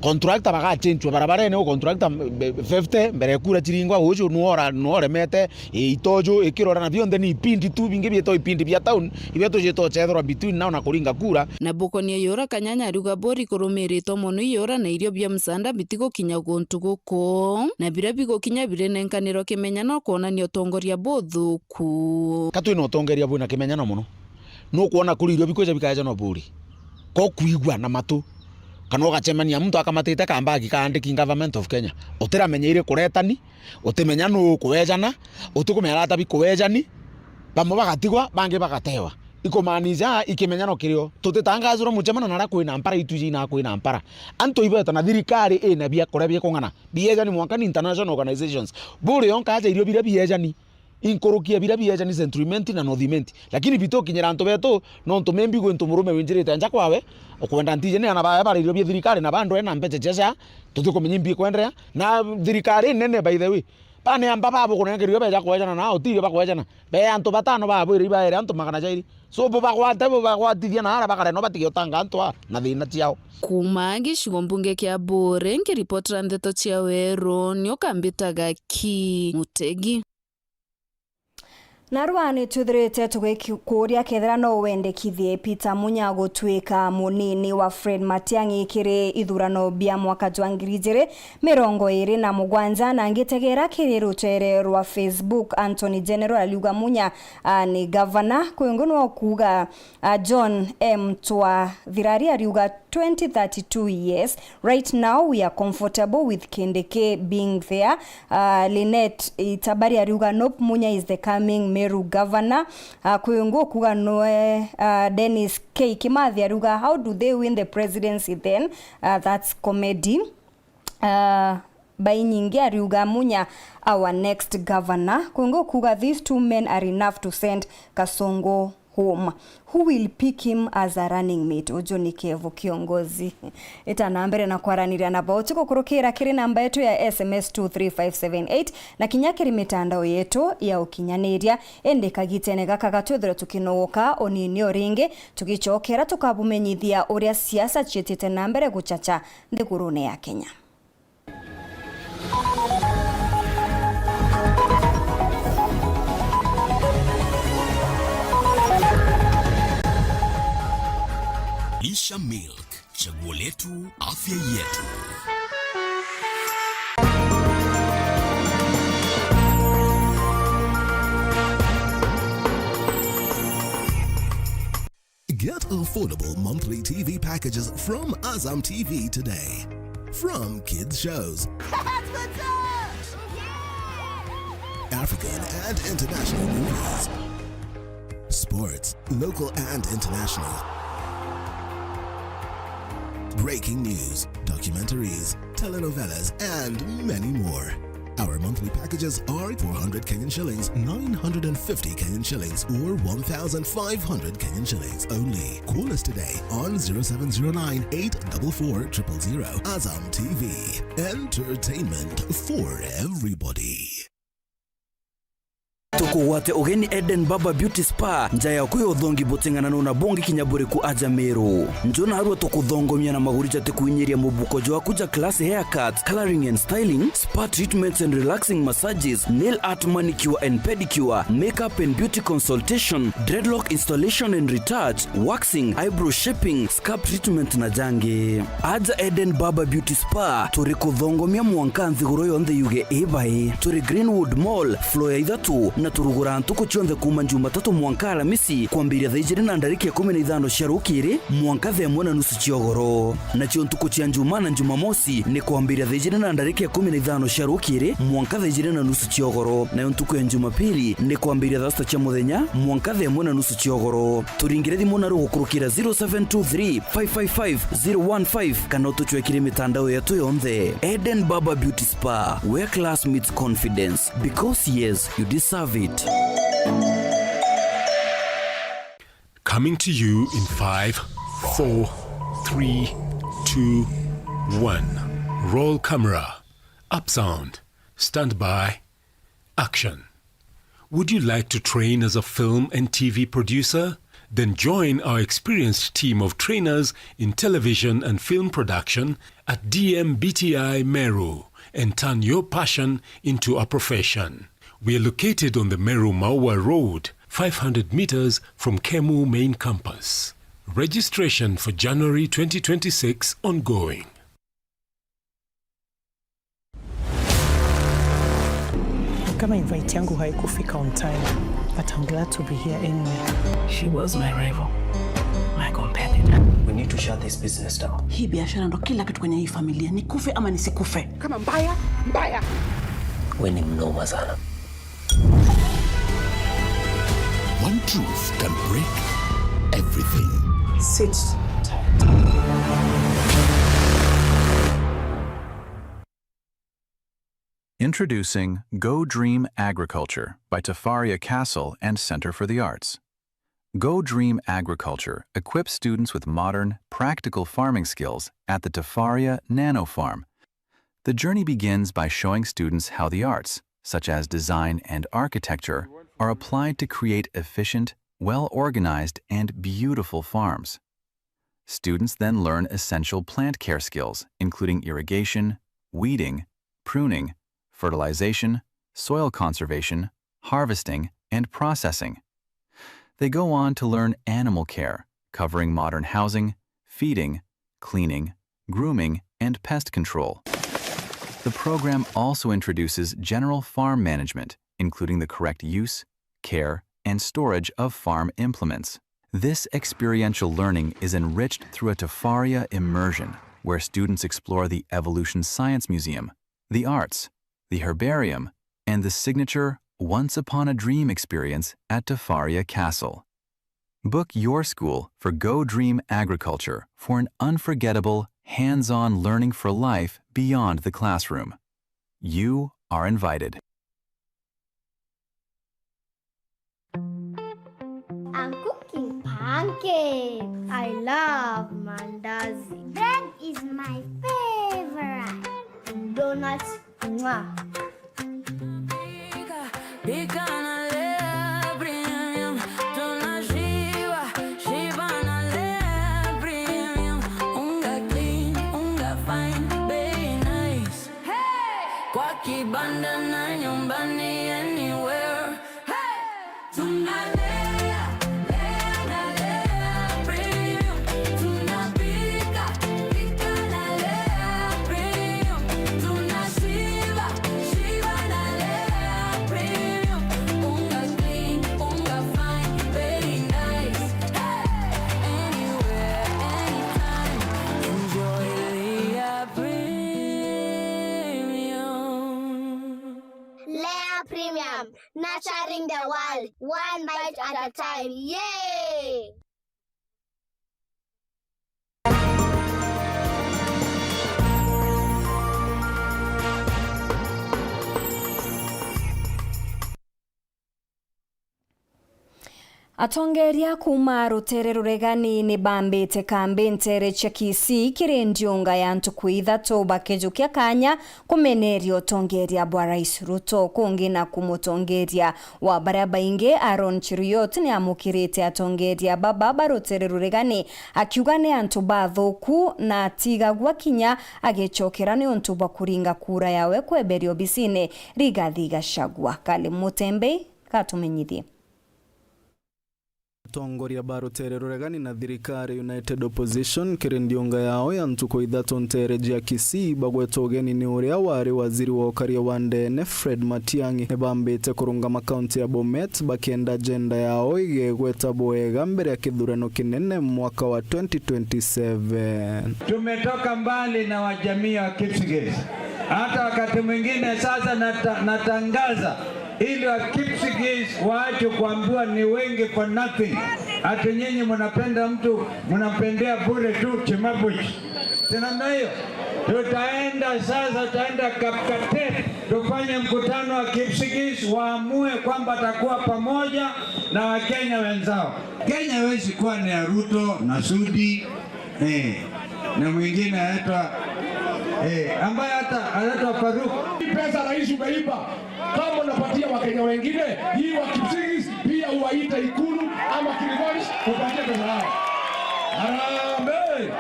contractor bagachenchwa barabarene, u contractor, mm, fifty mbere ya kura chiringwa, uju nuora, nuoremete, itoju ikirora na bionthe ni ipindi tu, bingi bietwa ipindi bia town, ibio tujitwa uchethirwa between now na kuringa kura. Na bukonia yura Kanyanya ariuga Buuri kurumiritwe mono iyura na irio bia msaada bitigukinya guntu guku, na biria bigukinya birinenkanirwa kimenyano kwonania utongoria buthuku. Ka twina utongeria bwina kimenyano mono, nukwona kuri irio bikwija bikaejanwa Buuri, ko kwigua na matu, kana ugacemania muntu akamatite kambagi kaandiki Government of Kenya, utiramenya iri kuretani, utimenya nuu ukuejana, utikumenya arata bikuejani, bamwe bagatigwa, bangi bagatewa. Ikumaanisha ikimenyano kirio. Tutitangazirwe mucemano naria kwina mpara, itwiji ina kwina mpara. Antu ibeta na thirikari ina biakuria biakung'ana. Biejani mwanka ni international organizations. Buuri yonka aja irio biria biejani. Inkurukia biria biejani Central Imenti na North Imenti. Lakini bitukinyira antu betu, nontu maybe gwi ntu murume winjirite nja kwawe, ukwenda ntiji ni ana bawe bara irio bia thirikari na bandwe na mbeca cia SHA, tutikumenya imbi ikwenderea. Na thirikari nene, by the way, baneamba babo kunenkeria irio beja kwejana na utirio bakwejana. Be antu batano babwire ibaere antu magana jairi. So bo bagwate, bo bagwatithia na ara bakare no batige utanga antu a na thina ciao. Kuuma gicigo mbunge kia Buuri, nkiripotera ndeto cia Weru, ni ukambitaga ki Mutegi. Narua ni twithirite tugikuuria kethira no wendekithie Peter Munya gutuika munini wa Fred Matiang'i kiri ithurano bia mwaka jwa ngiri ijiri mirongo iri na mugwanja, na ngitegera kiri rutere rwa Facebook, Anthony General aliuga Munya, ah, ni gavana. Kwingi no kuuga, ah, John M Twa Thirari ariuga twenty thirty-two, yes. Right now, we are comfortable with Kindiki being there. Uh, Lynette Itabari ariuga, "Nope, Munya is the coming Meru governor." Uh, kwi ungi ukuga nwe, uh, Dennis K Kimathi ariuga, "How do they win the presidency then? Uh, that's comedy." Uh, Bainyingi ariuga, "Munya, our next governor." Kwi ungi ukuga, "These two men are enough to send Kasongo home. Who will pick him as a running mate?" Uju ni Kevo kiongozi. Ita na mbere na kwaraniria na bo, tigukurukira kiri namba yetu ya S M S two three five seven eight na kinya kiri mitandao yetu ya ukinyaniria. Indi kagitene gaka gatwithirwe tukinogoka unini o ringi, tugicokera tukabumenyithia uria siasa ciitite na mbere guchacha nthigurune ya Kenya. Lisha Milk, chaguo letu, afya yetu. Get a Affordable monthly T V packages from Azam T V today. From kids shows, African and international movies, sports, local and international, breaking news, documentaries, telenovelas, and many more. Our monthly packages are four hundred Kenyan shillings, nine hundred and fifty Kenyan shillings, or one thousand five hundred Kenyan shillings only. Call us today on zero seven zero nine, eight four four, triple zero. Azam T V, entertainment for everybody. Tukugwate ugeni Eden Barber Beauty Spa, nja yaku ya uthongi buting'ananu na bungi kinya buriku aja Meru. Nju narua tukuthongomia na maguri jatikuinyiria mubuko jwaku ja classy haircuts, colouring and styling, spa treatments and relaxing massages, nail art, manicure and pedicure, makeup and beauty consultation, dreadlock installation and retouch, waxing, eyebrow shaping, scalp treatment na jangi. Aja Eden Barber Beauty Spa, turi kuthongomia mwanka nthiguru yonthe yuge ibai. Turi Greenwood Mall, floor ya ithatu, na turuguraa ntuku cionthe kuuma Jumatatu mwanka Aramisi, kwambiria thaa ijiri na ndarika ikumi na ithano cia rukiri mwanka thaa imwe na nusu cia ugoro. Nacio ntuku cia Njumaa na Jumamosi ni kwambiria thaa ijiri na ndarika ikumi na ithano cia rukiri mwanka thaa ijiri na nusu cia ugoro, nayo ntuku ya Jumapili ni kwambiria thaa sita cia muthenya mwanka thaa imwe na nusu cia ugoro. Turingire thimu naru gukurukira zero seven two three, five five five, zero one five kana utucwekire mitandao yetu yonthe. Eden Barber Beauty Spa, where class meets confidence. Because yes, you deserve it. Coming to you in five, four, three, two, one. Roll camera. Up sound. Stand by. Action. Would you like to train as a film and T V producer? Then join our experienced team of trainers in television and film production at D M B T I Meru and turn your passion into a profession. We are located on the Meru Maua Road, five hundred meters from Kemu main campus. Registration for January twenty twenty-six ongoing. Kama invite yangu haikufika on time, but I'm glad to be here anyway. She was my rival, my competitor. We need to shut this business down. Hii biashara ndo kila kitu kwenye hii familia. Nikufe ama nisikufe. Kama mbaya, mbaya. We ni mnoma sana. One truth can break everything. Sit tight. Introducing Go Dream Agriculture by Tafaria Castle and Centre for the Arts. Go Dream Agriculture equips students with modern, practical farming skills at the Tafaria Nano Farm. The journey begins by showing students how the arts, such as design and architecture, are applied to create efficient, well-organized, and beautiful farms. Students then learn essential plant care skills, including irrigation, weeding, pruning, fertilization, soil conservation, harvesting, and processing. They go on to learn animal care, covering modern housing, feeding, cleaning, grooming, and pest control. The program also introduces general farm management, including the correct use, care, and storage of farm implements. This experiential learning is enriched through a Tafaria immersion, where students explore the Evolution Science Museum, the arts, the herbarium, and the signature Once Upon a Dream experience at Tafaria Castle. Book your school for Go Dream Agriculture for an unforgettable, hands-on learning for life beyond the classroom. You are invited. I'm cooking pancakes. I love mandazi. Bread is my favorite. Donuts, mwah. Pika, pika na Lea Premium. Tunashiba, shiba na Lea Premium. Unga clean, unga fine, bei nice. Hey! Kwa kibanda na nyumbani, anywhere. Hey! Tunalea, lea na Lea Premium. Tunapika, pika na Lea Premium. Tunashiba, shiba na Lea Premium. Unga clean, unga fine, very nice. Hey! Anywhere. Premium, nurturing the world, one bite at a time. Yay! Atongeria kuuma rutere ruregani ni bambite kambi ntere cia Kisii kiri ndiunga ya ntuku ithatu bakijukia kanya kumeneria utongeria bwa Rais Ruto. Kungi na kumutongeria wa baria baingi, Aaron Cheruiyot ni amukirite atongeria baba ba rutere ruregani akiuga ni antu bathuku na atigagua kinya agicokera niuntu bwa kuringa kura yawe kweberia obisine Rigathi Gachagua. Kali Mutembei gatumenyithie. Atongoria ba rutere ruregani na thirikari United Opposition kiri ndiunga yao ya ntuku ithatu ntere jia Kisii bagwetwa ugeni ni uria wari waziri wa ukaria wa ndene Fred Matiang'i. Ni bambite kurungama kaunti ya Bomet bakienda ajenda yao igegweta bwega mbere ya kithurano kinene mwaka wa twenty twenty-seven. Tumetoka mbali na wajamii wa Kipsigis. Hata wakati mwingine sasa nata-, natangaza ili wa Kipsigis waache kuambiwa ni wengi for nothing. Ati nyinyi mnapenda mtu, mnampendea bure tu Chimabuch. Si namna hiyo? Tutaenda sasa, tutaenda Kapkatet, tufanye mkutano wa Kipsigis, waamue kwamba atakuwa pamoja na Wakenya wenzao. Kenya haiwezi kuwa ni ya Ruto na Sudi, eh, na mwingine anaitwa, eh, ambaye hata anaitwa Faruk. Hii pesa rais umeiba, kama unapatia Wakenya wengine, hii wa Kipsigis pia uwaite Ikulu ama Kilgoris, upatie pesa yao. Harambee!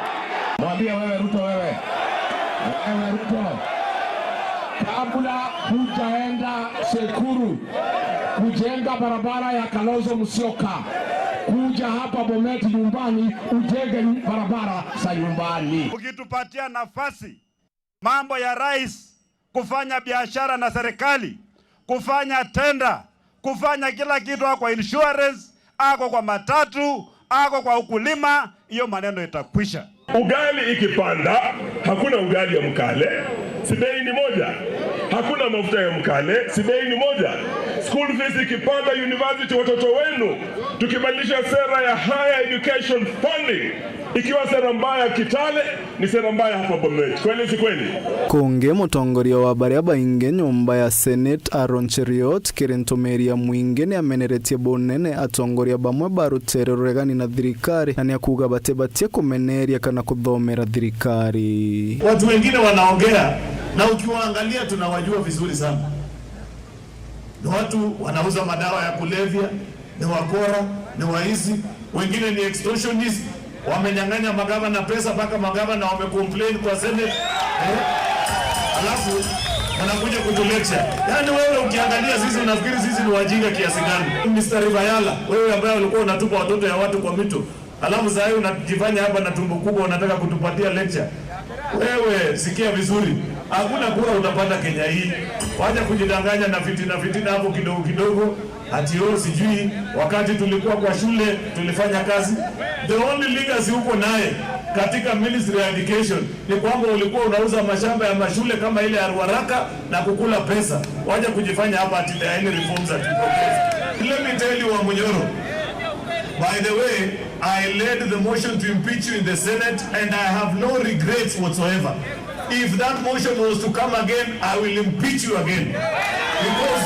Mwambie wewe Ruto, wewe. Wewe Ruto. Kabla hujaenda Sekuru kujenga barabara ya Kalonzo Musyoka, kuja hapa Bomet nyumbani ujenge nyu-, barabara za nyumbani. Ukitupatia nafasi, mambo ya rais kufanya biashara na serikali, kufanya tenda, kufanya kila kitu, ako kwa insurance, ako kwa matatu, ako kwa ukulima, hiyo maneno itakwisha. Ugali ikipanda, hakuna ugali ya mkale, si bei ni moja. Hakuna mafuta ya mkale, si bei ni moja. School fees ikipanda university, watoto wenu, tukibadilisha sera ya higher education funding, ikiwa sera mbaya Kitale, ni sera mbaya hapa Bomet. Kweli si kweli? Kungi, mutongoria wa baria baingi nyomba ya Senate, Aaron Cheruiyot, kiri ntumiri ya mwingi ni ameneretie bunene atongoria bamwe ba rutere ruregani na thirikari, na ni akuuga batibatie kumeneria kana kuthomera thirikari. Watu wengine wanaongea, na ukiwaangalia tunawajua vizuri sana. Ni watu wanauza madawa ya kulevya, ni wakora, ni waizi, wengine ni extortionist, wamenyang'anya magavana pesa mpaka magavana wamecomplain kwa Senate. Eh? Alafu wanakuja kutulecture. Yaani wewe ukiangalia sisi unafikiri sisi ni wajinga kiasi gani? Mister Ribayala, wewe ambaye ulikuwa unatupa watoto ya watu kwa mito, alafu saa hii unajifanya hapa na tumbo kubwa, unataka kutupatia lecture. Wewe sikia vizuri, hakuna kura utapata Kenya hii. Wacha kujidanganya na fitina fitina hapo kidogo kidogo, ati oh, sijui wakati tulikuwa kwa shule tulifanya kazi. The only legacy uko naye katika Ministry ya Education ni kwamba ulikuwa unauza mashamba ya mashule kama ile ya Ruaraka na kukula pesa. Wacha kujifanya hapa ati there are any reforms that you propose. Let me tell you, Wamunyoro, by the way, I led the motion to impeach you in the Senate and I have no regrets whatsoever. If that motion was to come again, I will impeach you again. Because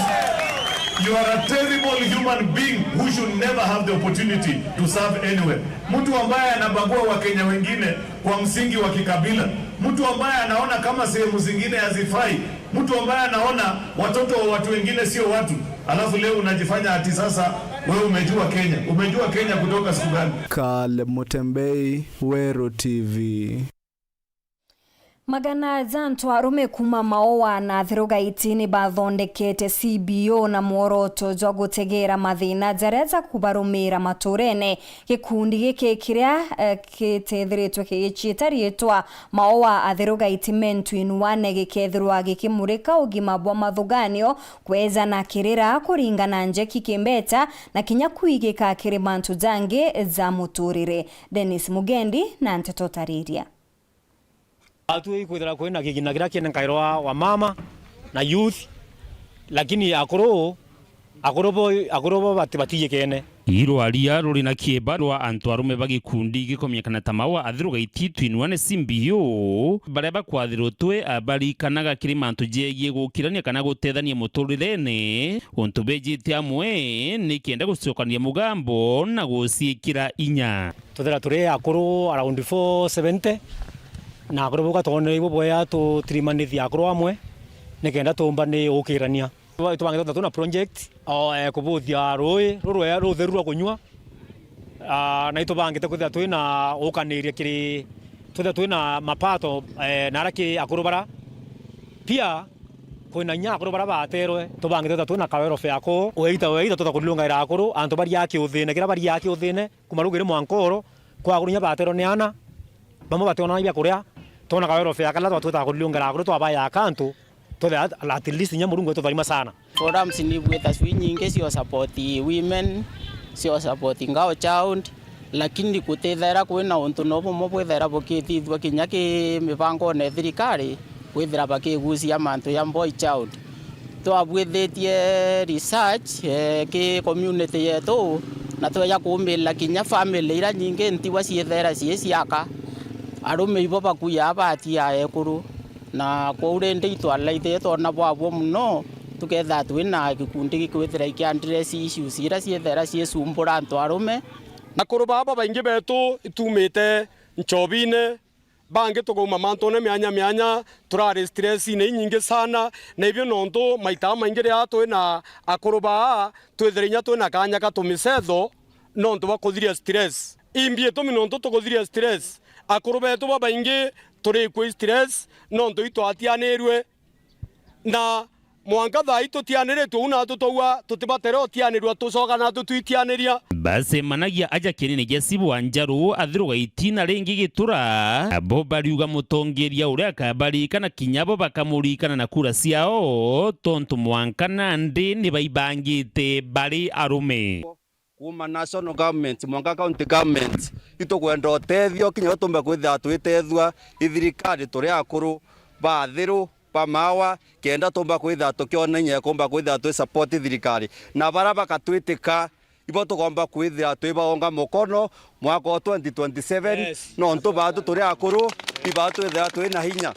you are a terrible human being who should never have the opportunity to serve anywhere. Mtu ambaye anabagua Wakenya wengine kwa msingi wa kikabila, mtu ambaye anaona kama sehemu zingine hazifai, mtu ambaye anaona watoto wa watu wengine sio watu, alafu leo unajifanya ati sasa wewe umejua Kenya. Umejua Kenya kutoka siku gani? Caleb Mutembei, Weru T V. Magana ja antu arume kuuma Maua na Atherugaiti ni bathondekete C B O na mworoto jwa gutegeera mathina jaria jakubarumira maturene. Gikundi giki kiria, eh, giteethiritwe kigiciita riitwa Maua Atherugaiti Men to in One gikeethirwa gikimurika ugima bwa mathuganio, kweja na kirira, kuringa na njeki kimbeta, na kinya kwigika kiri mantu jangi ja muturire. Dennis Mugendi na nteto tariria. Atui kwithira kwina kigina kiria kinenkairwa wa mama na youth, Lakini akuru, akuru bo, akuru bo bati-, batiyikene. Irwaria ruri na kieba rwa antu arume ba gikundi gikumenyekana ta Maua Athiru Gaiti Twinuane C B U, baria bakwathirutwe, ah, barikanaga kiri mantu jegie gukirania kana gutethania muturirene. Untu bejite amwe ni kenda gucokania mugambo na guciikira inya. Tuthira turi akuru around four seventy, na akuru bau gatwonere ibo bwea tutirimanithia akuru amwe, nikenda tuumba ni ukirania. Itubangite kwithira twina project, o, eh, kubuthia rui ruru rweya rutheru rwa kunyua, ah, na itubangite kwithira twina ukaniria kiri, twithira twina mapato, eh, nara kiri akuru bara. Pia, kwina inya akuru bara baterwe, tubangite kwithira twina ka welfare akuu, weita, weita, twita kurirungaira akuru, antu bariaa kiuthine, kira bariaa kiuthine, kuma rugiri mwanka oro, kwa akuru inya baterwe ni ana, bamwe bationa bia kuria, twona ka welfare kala twatwita kurirungera akuru twabaya akantu, twethira at, at least inya Murungu etutharima sana. Forums ni bwita cui nyingi cio support women, cio support girl child, lakini gutithaira kwina untu no bumwe bwithaira bukithithua kinya ki mibangone ya thirikari, kwithira bakigucia mantu ya boy child. Twabwithitie research, eh, ki community yetu, na tweja kuumira kinya family iria nyingi ntigwa ciithaira cii ciaka, arume ibo bakuyaa batia ekuru. Na kwou rindi itwalaithie twona bwabua mono, tukethira twina gikundi gikwithira iki address issues iria ciithaira ciisumbura antu arume. Akuru baba baingi betu itumite nchobine, bangi tukauma mantune mianya mianya, turari stressine inyingi sana, na ibio nontu maita maingi riria twina akuru baa, twithira inya twina kanya ka tumisetho nontu bwa kuthiria stress. Imbi itumi nontu tukuthiria stress, akuru betu babaingi turikua i stress nontu itwatianirue, na mwanka thaa ii tutianiritue, uu natu twaua tutibatere utianirua, tucoka natu twitianiria. Bacemanagia aja kienene gia Cibwa Njaru, Athiru Gaiti na ringi Gitura, bo bariuga mutongeria uria akabarikana kinya bo bakamuririkana na kura ciao, tontu mwanka nandi ni baibangite bari arume. Kuuma national government mwanka county government, itukwenda utethio kinya uria tumba kwithira twitethua i thirikari turi akuru ba Athiru, ba Maua, kenda tumba kwithira tukiona inya ya kumba kwithira twi support thirikari. Na baria bakatwitika, ibo tukomba kwithira twibaunga mukono mwaka wa twenty twenty-seven, yes, nontu batu turi akuru, ibatu twithira twina hinya.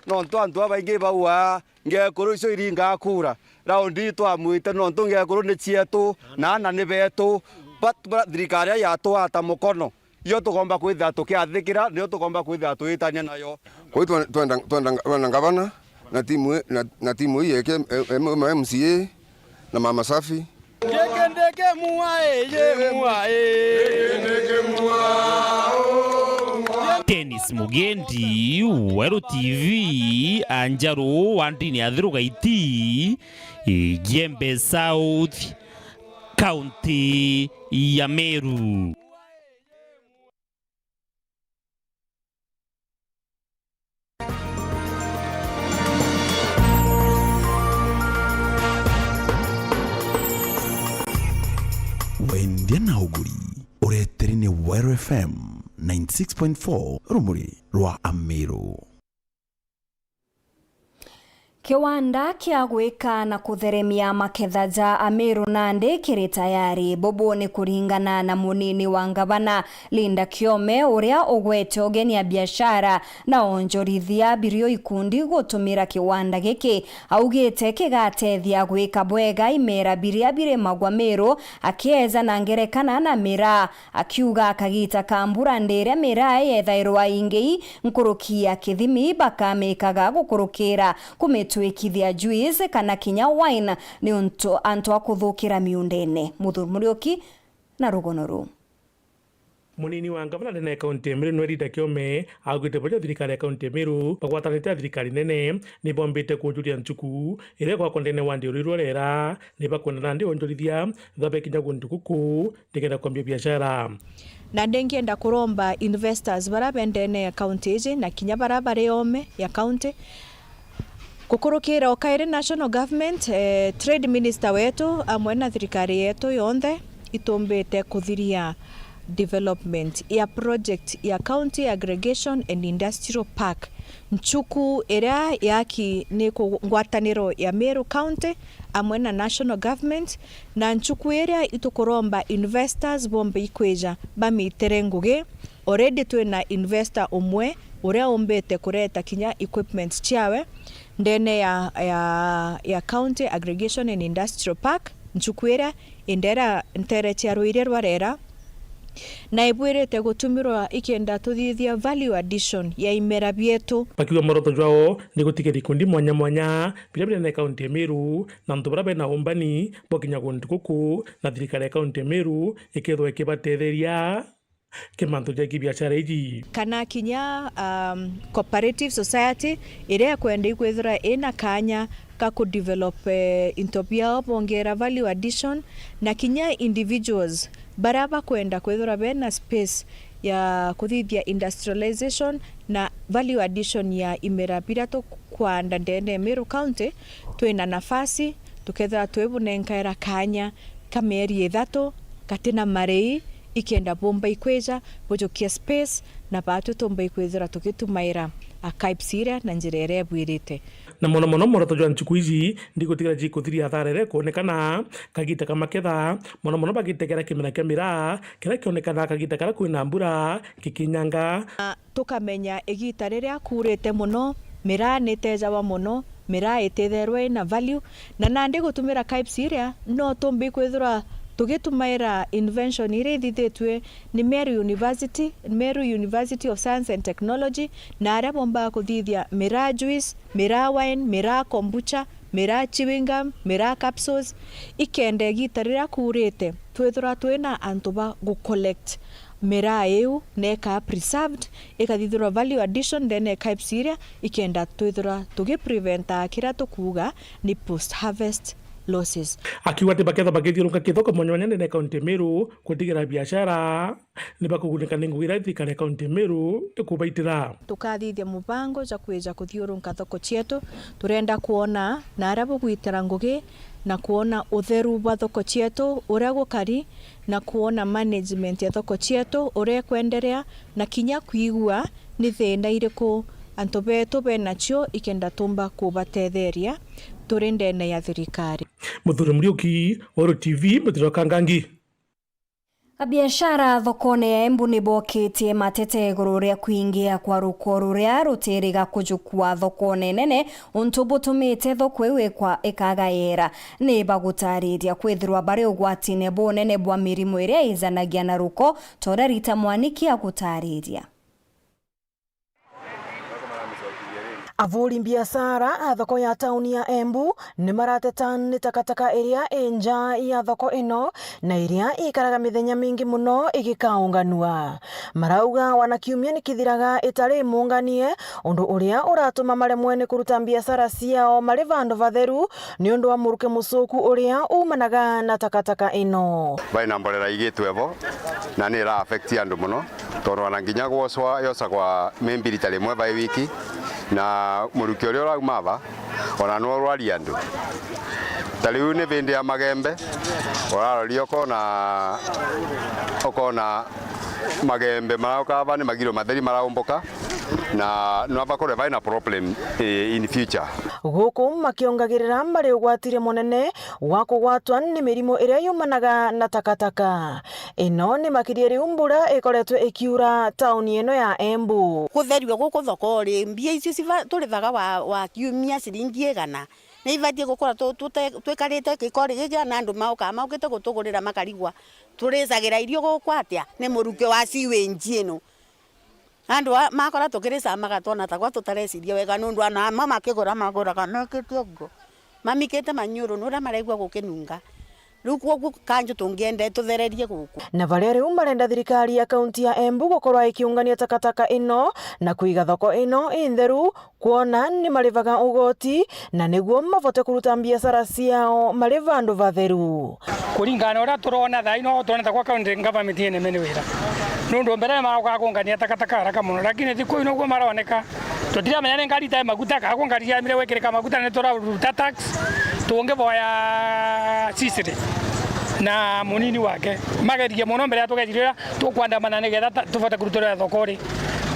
Nontu antu babaingi bauaa, ngekuru icio iringaa kura. Raundi ii twamwite nontu ngekuru ni cietu, na ana ni betu. But, but thirikari iria yatwata mukono, iyo tukomba kwithira tukiathikira, niyo tukomba kwithira twitania nayo. Kwa hiyo twen-, twenda, twenda, twenda ngavana na timu i-, na, na timu ii yeke, eh, eh, ma M C A na Mama Safi. Dennis Mugendi, Weru T V, Anjaru wa ndini ya Thiru Gaiti, Igembe South, County ya Meru. Wendia na uguri, ureteri ni Weru F M ninety six point four, rumuri rwa Amiru. Kiwanda kia gwika na kutheremia maketha ja Amiru nandi kiri tayari. Bubu ni kuringana na munini wa ngavana Linda Kiome, uria ugwete ugeni a biashara na onjorithia birio ikundi gutumira kiwanda giki. Augite kigatethia gwika bwega imera biria birimagwa Miru, akieja na ngerekana na miraa. Akiuga kagita ka mbura ndiria miraa yethairwa ingi nkuruki ya kithimi, bakamikaga gukurukira kumitwikithia juice kana kinya wine, niuntu antu a kuthukira miundene. Muthuri Muriuki na rugono ruu. Munini wa ngavana ndene ya kaunti ya Meru niwe Rita Kiome augite baria thirikari ya kaunti ya Meru bagwatanite na thirikari nene nibombite kunjuria ntuku iria gwakwa ndene wa ndiuri rwa rera, nibakwenda nandi onjorithia babe kinya guntu guku nikenda kwambia biashara. Na ndi ngienda kuromba investors bara bendene ya county iji na kinya bara bari ome ya county, gukurukira o kairi national government, eh, trade minister wetu amwe na thirikari yetu yonthe itumbite kuthiria Development ya project ya County Aggregation and Industrial Park, nchuku iria yaki ni ku-, ngwataniro ya Meru County amwe na National Government, na nchuku iria itukuromba investors bombe ikwija bamitere ngugi. Already twina investor umwe uria umbite kureta kinya equipments ciawe ndene ya, ya, ya County Aggregation and Industrial Park, nchuku iria indera ntere cia rwiri rwa rera, na ibwirite gutumirwa ikenda tuthithia value addition ya imera bietu. Bakiuga mworoto jwao ni gutigira ikundi mwanya mwanya biria binene kaunti ya Meru na antu baria bena umbani bwa kinya guntu guku, na thirikari ya kaunti ya Meru ikethirwa ikibatetheria kimantu ja kibiashara iji. Kana kinya, um, cooperative society iria ikwenda ikwithirwa ina kanya ka ku develop, eh, into biao bongera value addition, na kinya individuals baria bakwenda kwithirwa bena space ya kuthithia industrialization na value addition ya imera biria tukwanda ndene ya Meru County, twina nafasi, tukethirwa twibunenkaira kanya ka mieri ithatu, gatina marii, ikenda bumba ikwija bujukia space, na batwi tumba ikwithira tugitumaira archives iria na njira iria ibwirite. Na mono mono mworoto jwa nchuku iji ndigutigira jikuthiria athara iria ikwonekana kagita ka maketha, mono mono bagitegera kimera kia miraa kiria kionekana kagita karia kwina mbura gikinyanga. Na tukamenya igita riria kuurite mono, miraa ni itejawa mono, miraa ititherwa ina value, na nandi gutumira archives iria no tumbi kwithirwa tugitumaira invention iria ithithitue ni Meru University, Meru University of Science and Technology, na aria bombaga kuthithia miraa juice, miraa wine, miraa kombucha, miraa chewing gum, miraa capsules, ikenda igita riria kuurite twithirwa twina antu ba gu collect miraa iu na ikaa preserved, ikathithirwa value addition ndene ya archives iria, ikenda twithirwa tugipreventa kiria tukuuga ni post harvest losses. Akiuga ati bakethwa bagithiurunka kithoko mwanya mwanya ndene ya kaunti ya Meru gutigira biashara ni bakugunika ni ngugi iria thirikari ya kaunti ya Meru ikubaitira. Tukathithia mubango ja kwija kuthiurunka thoko cietu, turenda kwona na aria bugwitira ngugi na kwona utheru bwa thoko cietu uria gukari, na kwona management ya thoko cietu uria ikwenderea, na kinya kwigua ni thina iriku antu betu benacio ikenda tumba kubatetheria turi ndene ya thirikari. Muthuri Muriuki, Weru T V, Mutiro Kangangi. Abiashara thokone ya Embu ni bokitie matete iguru ria kwingia kwa ruko ruria rutiriga kujukua thokone nene, untu butumite thoko iu ikwa-, ikagaira. Ni bagutariria kwithirwa bari ugwatine bunene bwa mirimu iria ijanagia na ruko, ta uria Rita Mwaniki agutariria. Avuri biashara a thoko ya tauni ya Embu ni marateta ni takataka iria i nja ya thoko ino na iria ikaraga mithenya mingi mono igikaunganua. Marauga wana kiumia ni kithiraga itari munganie, undu uria uratuma maremwe ni kuruta biashara ciao mari vandu vatheru niundu wa muruke mucuku uria umanaga na takataka ino. Bai na mborera igitwe vo na ni ira affect andu mono. Tondu ona nginya gwocwa yocagwa maybe rita rimwe by wiki, na muruki uria urauma ava, ona no urwaria andu. Ta riu ni vindi ya magembe, uraroria ukona, ukona magembe marauka ava ni magiro matheri maraumbuka, na no bakorwe bai na problem, eh, in future. Guku makiongagirira mari ugwatire munene wa kugwatwa ni mirimu iria yumanaga na takataka. Ino ni makiria riu mbura ikoretwe ikiura tauni ino ya Embu. Kutherua guku thokori, mbia icio civa-, turithaga wa, wa kiumia ciringi igana, ni ibatie gukorwa tu-, tute-, twikarite gikori giki na andu maukaa maukite gutugurira makarigwa turicagira irio guku atia? Ni muruke wa sewage ino. Andu a-, makora tukiricamaga twona takwa tutareciria wega, nundu ana amwe makigura maguraga mekite uguo, mamikite maniuru nuria maraigua gukinunga. Riu kwoguo kanju tungienda ituthererie guku. Na baria riu marenda thirikari ya kaunti ya Embu gukorwa ikiungania takataka ino na kwiga thoko ino intheru, kwona ni marivaga ugoti, na niguo mavote kuruta biashara ciao mari vandu vatheru. Kuringana na uria turona thaa ino, twona ta kwa county government ina mene wira. Nundu mbere ni marokaga kungania takataka haraka mono, lakini thiku ino uguo maroneka, tutiramenya ni ngari itae maguta, kana kwa ngari ciamire gwikirika maguta ni turaruta tax, tungivoya sisiri. na munini wake magerie mono mbere ya tugeji riria tukwandamana nigetha ta-, tubote kurutirwa thokori.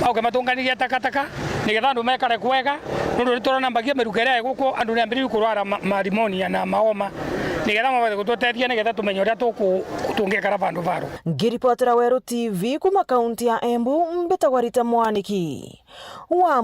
Mauke matunganirie takataka nigetha andu mekare kwega, nondu ni turona mbagia miruka iria iguku andu ni ambiririe kurwara ma-, marimonia na maoma, nigetha mabote gututethia nigetha tumenye uria tuku-, tungikara vandu varu. Ngiripotera Weru T V kuma kaunti ya Embu, mbitagwa Rita Mwaniki wa